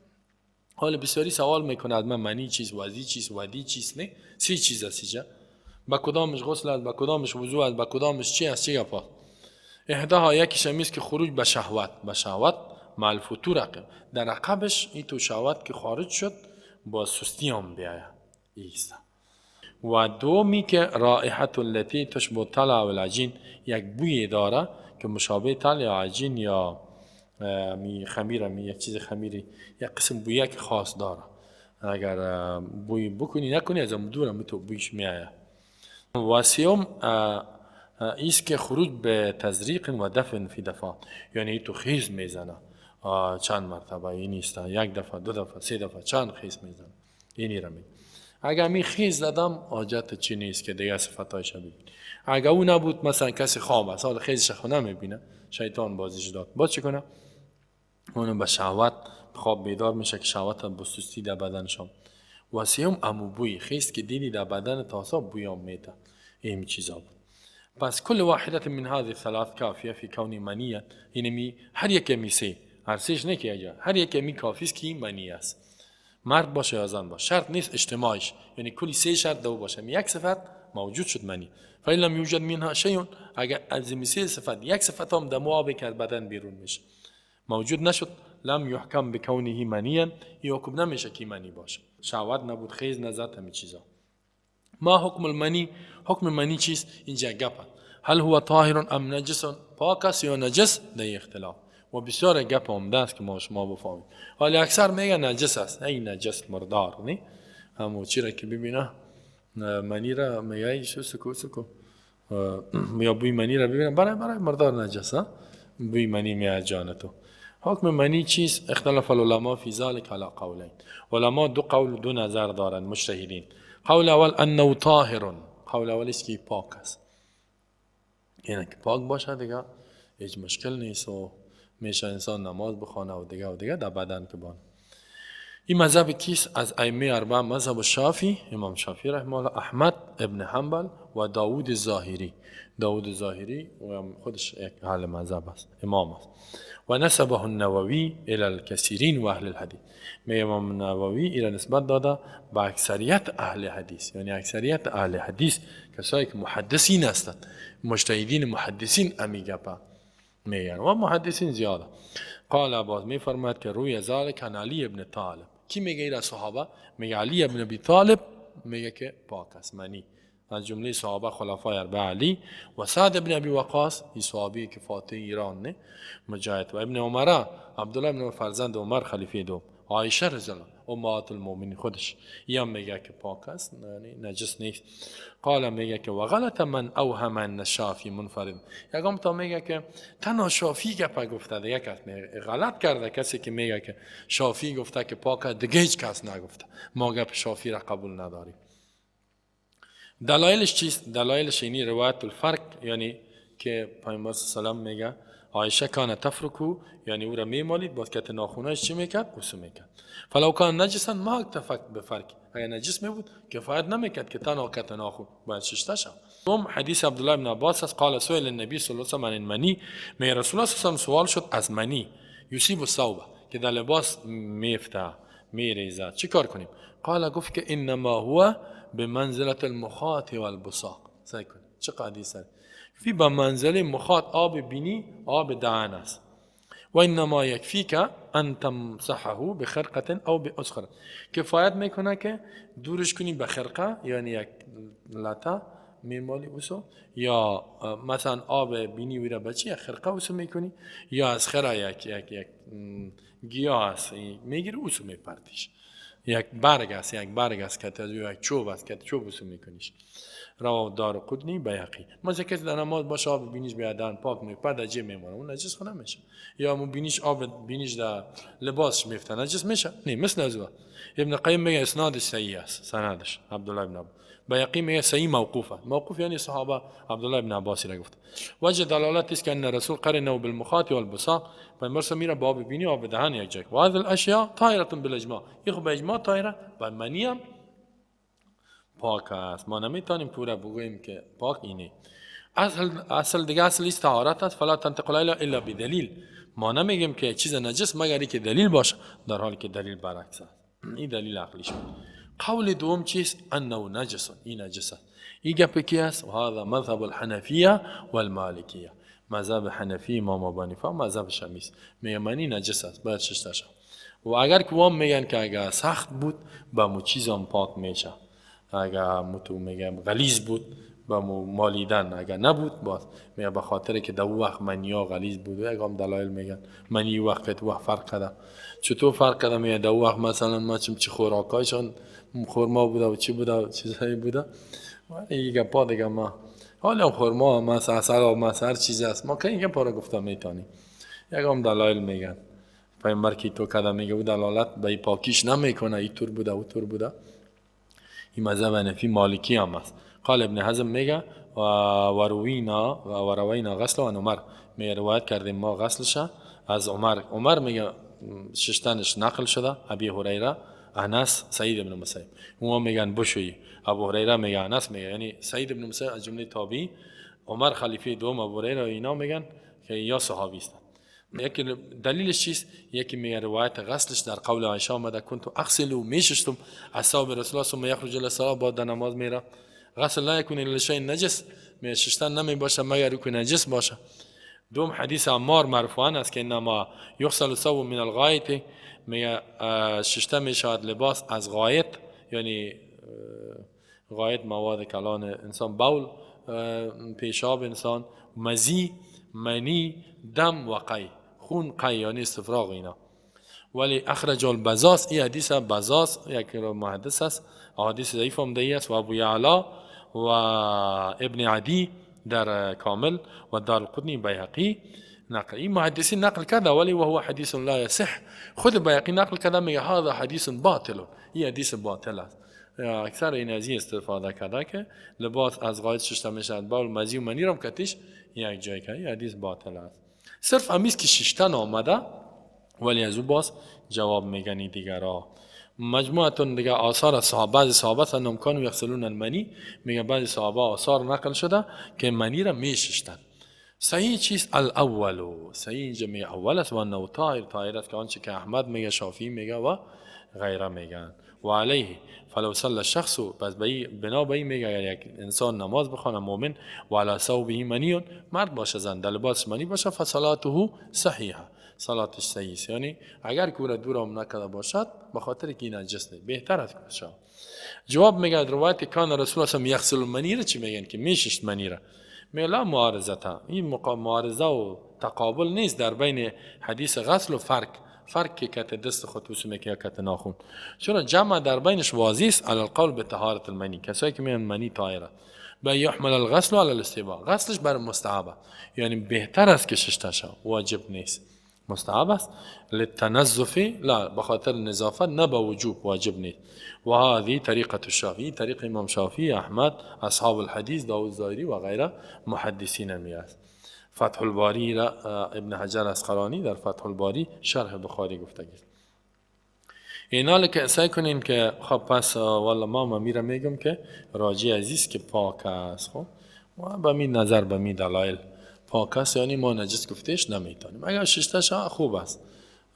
حالا بسیاری سوال میکند من منی چیست، وزی چیست، ودی چیست؟ نه سه چیز است اینجا، با کدامش غسل است، با کدامش وضو است، با کدامش چی است؟ چی گپا؟ احداها یکیش همیست که خروج به شهوت، به شهوت مع الفتور، عقب در عقبش این تو شهوت که خارج شد با سستی هم بیاید ایستا. و دومی که رائحة التي تشبه طلع و العجین، یک بوی داره که مشابه تل یا عجین یا می خمیر، می یک چیز خمیری، یک قسم بویی که خاص داره، اگر بوی بکنی نکنی از دورم تو بویش میآید. و سیوم ایست که خروج به تزریق و دفن فی دفعات، یعنی تو خیز میزنه چند مرتبه، این نیست یک دفعه دو دفعه سه دفعه چند خیز میزنه، اینی را میگه. اگر می خیز زدم حاجت چی نیست که دیگه صفتایش ببینی. اگر او نبود مثلا کسی خواب است، حال خیزش خو نمیبینه، شیطان بازیش داد، باز چی کنه؟ اونو به شهوت خواب بیدار میشه که شهوت به سستی در بدنشان. و سیوم امو بوی خیز که دیدی در بدن تاسا بویام میته، این چیزا بود. پس کل واحدة من هذه الثلاث کافیه فی کون منیه، اینمی هر یک می سه، هر سهش نه که هر یک می کافی است که منی است، مرد باشه یا زن باشه، شرط نیست اجتماعیش، یعنی کلی سه شرط دو باشه، یک صفت موجود شد منی. فإن لم یوجد منها شیء، اگر از این سه صفت یک صفت هم دم آب که بدن بیرون میشه موجود نشد، لم یحکم بکونه منیا، حکم نمیشه که منی باشه، شهوت نبود، خیز نزد، همین چیزا. ما حکم المنی؟ حکم منی چیست؟ اینجا گپ، هل هو طاهر ام نجس، پاک است یا نجس؟ در اختلاف و بسیار گپ عمده است که ما شما بفهمیم. حالا اکثر میگن نجس است، ای نجس مردار، نه همو چی را که ببینه منی را میگه سکو سکو، یا بوی منی را ببینه برای مردار نجس، بوی منی میاد جان تو. حکم منی چیست؟ اختلاف العلماء فی ذلك على قولین، علما دو قول دو نظر دارند مجتهدین. قول اول انه طاهر، قول اول است که پاک است، یعنی که پاک باشه دیگه هیچ مشکل نیست و میشه انسان نماز بخوانه و دیگه و دیگه در بدن که بانه. این مذهب کیست؟ از ائمه اربعه مذهب شافعی، امام شافعی رحمه الله، احمد ابن حنبل و داوود ظاهری. داوود ظاهری خودش یک اهل مذهب است، امام است. و نسبه النووی الى الكثيرین و اهل الحدیث، می امام نووی الى نسبت داده به اکثریت اهل حدیث، یعنی اکثریت اهل حدیث کسایی که محدثین هستند، مجتهدین محدثین امی گپا میگن و محدثین زیاده. قال باز میفرماید که روی ذلک عن علی ابن طالب. کی میگه ایرا صحابه؟ میگه علی ابن ابی طالب میگه که پاک است منی، از جمله صحابه خلفای اربعه علی و سعد ابن ابی وقاص، این صحابی که فاتح ایران نه مجاهد، و ابن عمر، عبدالله ابن فرزند عمر خلیفه دوم، عایشه رضی الله امهات المؤمنین خودش یا میگه که پاک است یعنی نجس نیست. قال میگه که و غلط من اوهم ان شافعی منفرد، یکم تا میگه که تنها شافعی گپ گفته دیگه کس غلط کرده، کسی که میگه که شافعی گفته که پاک است دیگه هیچ کس نگفته، ما گپ شافعی را قبول نداریم. دلایلش چیست؟ دلایلش اینی روایت الفرق، یعنی که پیامبر صلی الله علیه و میگه عایشه کان تفرکو، یعنی او را میمالید باز کت ناخونش چی میکرد؟ قسم میکرد. فلو کان نجسا ما اکتفک بفرق، اگر نجس میبود کفایت نمیکرد که تنها کت ناخون باید ششته شد. دوم حدیث عبدالله بن عباس است، قال سئل النبی صلی الله علیه و سلم عن المنی، می رسول الله صلی الله علیه و سلم سوال شد از منی یصیب الثوب که در لباس میفته میریزد. چی کار کنیم؟ قال گفت که انما هو به منزلت المخاط والبصاق. سعی کن چه حدیث است؟ فی به منزله مخاط، آب بینی، آب دهن است. و انما یکفیک ان تمسحه بخرقه او باسخره. کفایت میکنه که دورش کنی به خرقه، یعنی یک لطه میمالی اوسو، یا مثلا آب بینی ویره بچی یک خرقه اوسو میکنی، یا از خره یک یک یک گیاه است میگیری اوسو میپرتیش، یک برگ است، یک برگ است که یک چوب است که چوب اوسو میکنیش. رواه دارقطنی بیهقی. مثلا کسی در نماز باشه آب بینیش به دهن پاک میپرد جه میمونه، اون نجس خو نمیشه. یا مو بینیش آب بینیش در لباسش میفته نجس میشه؟ نه، مثل از او. ابن قیم میگه اسنادش صحیح است، سندش عبدالله ابن عباس. بیهقی میگه صحیح موقوفه. موقوف یعنی صحابه عبدالله ابن عباس را گفت. وجه دلالت است که ان رسول قرنه بالمخاط والبصاق. پیامبر میره با آب بینی آب دهن یک جای. و هذه الاشیاء طاهره بالاجماع. این خب اجماع طاهره و منی هم پاک است. ما نمیتونیم پورا بگوییم که پاک اینه. اصل دیگه اصل است طهارت است. فلا تنتقل الا بدلیل. ما نمیگیم که چیز نجس مگر که دلیل باشه، در حالی که دلیل برعکس است. این دلیل عقلیش. قول دوم چیست؟ انه نجس، این نجس است. این گپ کی است؟ و هذا مذهب الحنفیه والمالکیه. مذهب حنفی امام ابو حنیفه و مذهب شامی است. میگه منی نجس است، باید شسته شود. و اگر که وام میگن که اگر سخت بود با مو چیزم پاک میشه، اگر متو میگم غلیظ بود با مو مالیدن، اگر نبود باز میگه به خاطر که در وقت منیا غلیظ بود. و اگه هم دلایل میگن منی وقت وقت فرق کرده. چطور فرق کرده؟ میگه در وقت مثلا ما چه خوراکایشان خرما بوده و چی بوده و چیزایی بوده. این گپا دیگه ما حالا خرما مثلا عسل و مثلا هر چیز است، ما که این گپا رو گفتم میتونیم. یک هم دلایل میگن پیامبر که تو کده میگه او دلالت به پاکیش نمیکنه، این طور بوده او طور بوده. این مذهب حنفی مالکی هم است. قال ابن حزم میگه و روینا غسل و عمر. میگه روایت کردیم ما غسلش از عمر. عمر میگه ششتنش نقل شده، ابی هریره، انس، سعید ابن مسیب. اونا میگن بشویی. ابو هریره میگه، انس میگه، یعنی سعید ابن مسیب از جمله تابعی، عمر خلیفه دوم، ابو هریره اینا میگن که یا صحابی است. یکی دلیلش چیست؟ یکی میگه روایت غسلش در قول عایشه آمده کنت اغسل و میشستم اصحاب رسول الله ثم یخرج الی الصلاه، بعد در نماز میره. غسل لا یکون الا شیء نجس، میگه شستن نمی باشه مگر که نجس باشه. دوم حدیث عمار مرفوعا است که انما یغسل الثوب من الغایط، میگه شسته میشود لباس از غایط، یعنی غایط مواد کلان انسان، بول، پیشاب انسان، مزی، منی، دم و قی، خون، قی یعنی استفراغ اینا. ولی اخرج البزاز، این حدیث بزاز یک محدث است، حدیث ضعیف هم دی است، و ابو یعلا و ابن عدی در کامل و دارقطنی بیهقی نقل. این محدثین نقل کرده ولی و هو حدیث لا یصح. خود بیهقی نقل کرده میگه هذا حدیث باطل، این حدیث باطل است. اکثر این از این استفاده کرده که لباس از غایط شسته میشد، بول، مزی و منی رو کتیش یک جای کرده. این حدیث باطل است. صرف امیز که ششتن آمده ولی از او باز جواب میگنی دیگرا. مجموعتون دیگه آثار صحابه، بعضی صحابه انهم کانوا یغسلون المنی، میگه بعضی صحابه آثار نقل شده که منی را میششتن. صحیح چیست؟ الاول، صحیح اینجا میگه اول است و انه طاهر، طاهر است که آنچه که احمد میگه، شافعی میگه و غیره میگن. و علیه فلو صلى الشخص، پس بنا به این میگه اگر یک انسان نماز بخونه مؤمن و علی ثوبه منی، مرد باشه زن در لباسش منی باشه، فصلاته صحیحه، صلاتش صحیح است. یعنی اگر کوره دورم نکرده باشد به خاطر که این نجس نیست، بهتر است که جواب میگه روایت کان رسول الله یغسل المنی را چی میگن که میششت منی را، میگه لا معارضه، این معارضه و تقابل نیست در بین حدیث غسل و فرق که کت دست خود وسو میکنه یا کت ناخون، چون جمع در بینش واضح است. علی القول به طهارت المنی، کسایی که میگن منی طاهره، به یحمل الغسل علی الاستحباب، غسلش بر مستحبه، یعنی بهتر است که شسته شود، واجب نیست، مستحب است. للتنظف لا، به خاطر نظافت، نه به وجوب، واجب نیست. و هذه طریقه الشافعی، طریق امام شافعی، احمد، اصحاب الحدیث، داوود ظاهری و غیره محدثین می است. فتح الباری را ابن حجر عسقلانی در فتح الباری شرح بخاری گفته است. اینا که سعی کنین که خب پس والا ما میرم میگم که راجی عزیز که پاک است، خب و به می نظر به می دلایل پاک است، یعنی ما نجس گفتش نمیتونیم. اگر ششته شا خوب است،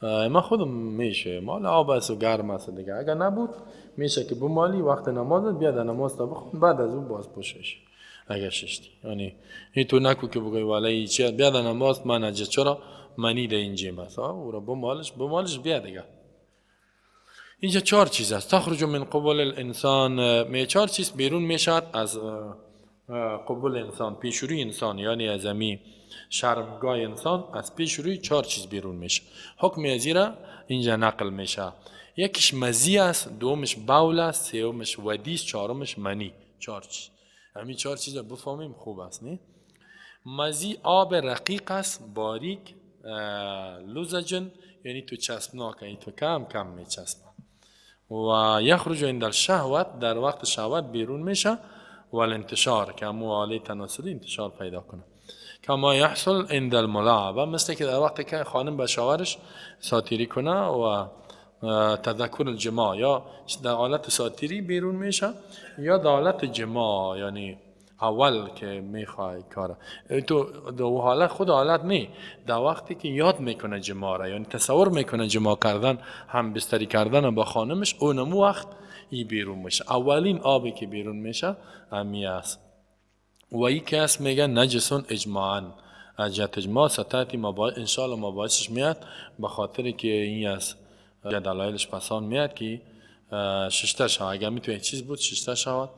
ما خودم میشه مال آب است و گرم است دیگه. اگر نبود میشه که بمالی وقت نماز بیا در نماز تا بخون، بعد از اون باز پوشش اگر ششتی. یعنی این تو نکو که بگوی والا چی بیا در نماز من نجس، چرا منی در اینجا است، او را بمالش بیا دیگه. اینجا چهار چیز است. تخرج من قبل الانسان، می چهار چیز بیرون میشد از قبول انسان، پیشروی انسان، یعنی از امی شرمگاه انسان از پیشروی چهار چیز بیرون میشه. حکم ازی را اینجا نقل میشه. یکیش مزی است، دومش بول است، سومش ودی است، چهارمش منی. چهار چیز. همین چهار چیز را بفهمیم خوب است. نه مزی آب رقیق است، باریک، لزجن، یعنی تو چسبناک، یعنی تو کم کم میچسبه. و یخرج عند الشهوت، در وقت شهوت بیرون میشه. و الانتشار که همو آله تناسلی انتشار پیدا کنه. کما یحصل عند الملاعبه، مثل که در وقت که خانم به شوهرش ساتیری کنه و تذکر الجماع، یا در حالت ساتیری بیرون میشه یا در حالت جماع، یعنی اول که میخوای کاره تو دو حالت خود حالت نی، در وقتی که یاد میکنه جماع را، یعنی تصور میکنه جماع کردن، هم بستری کردن با خانمش، اونمو وقت ای بیرون میشه. اولین آبی که بیرون میشه امی است. و ای که است میگه نجسون اجماعا، از جهت اجماع ستاتی انشاءالله مباحثش میاد، به خاطر که این است دلایلش پسان میاد که ششته شود. اگر میتونه چیز بود ششته شود.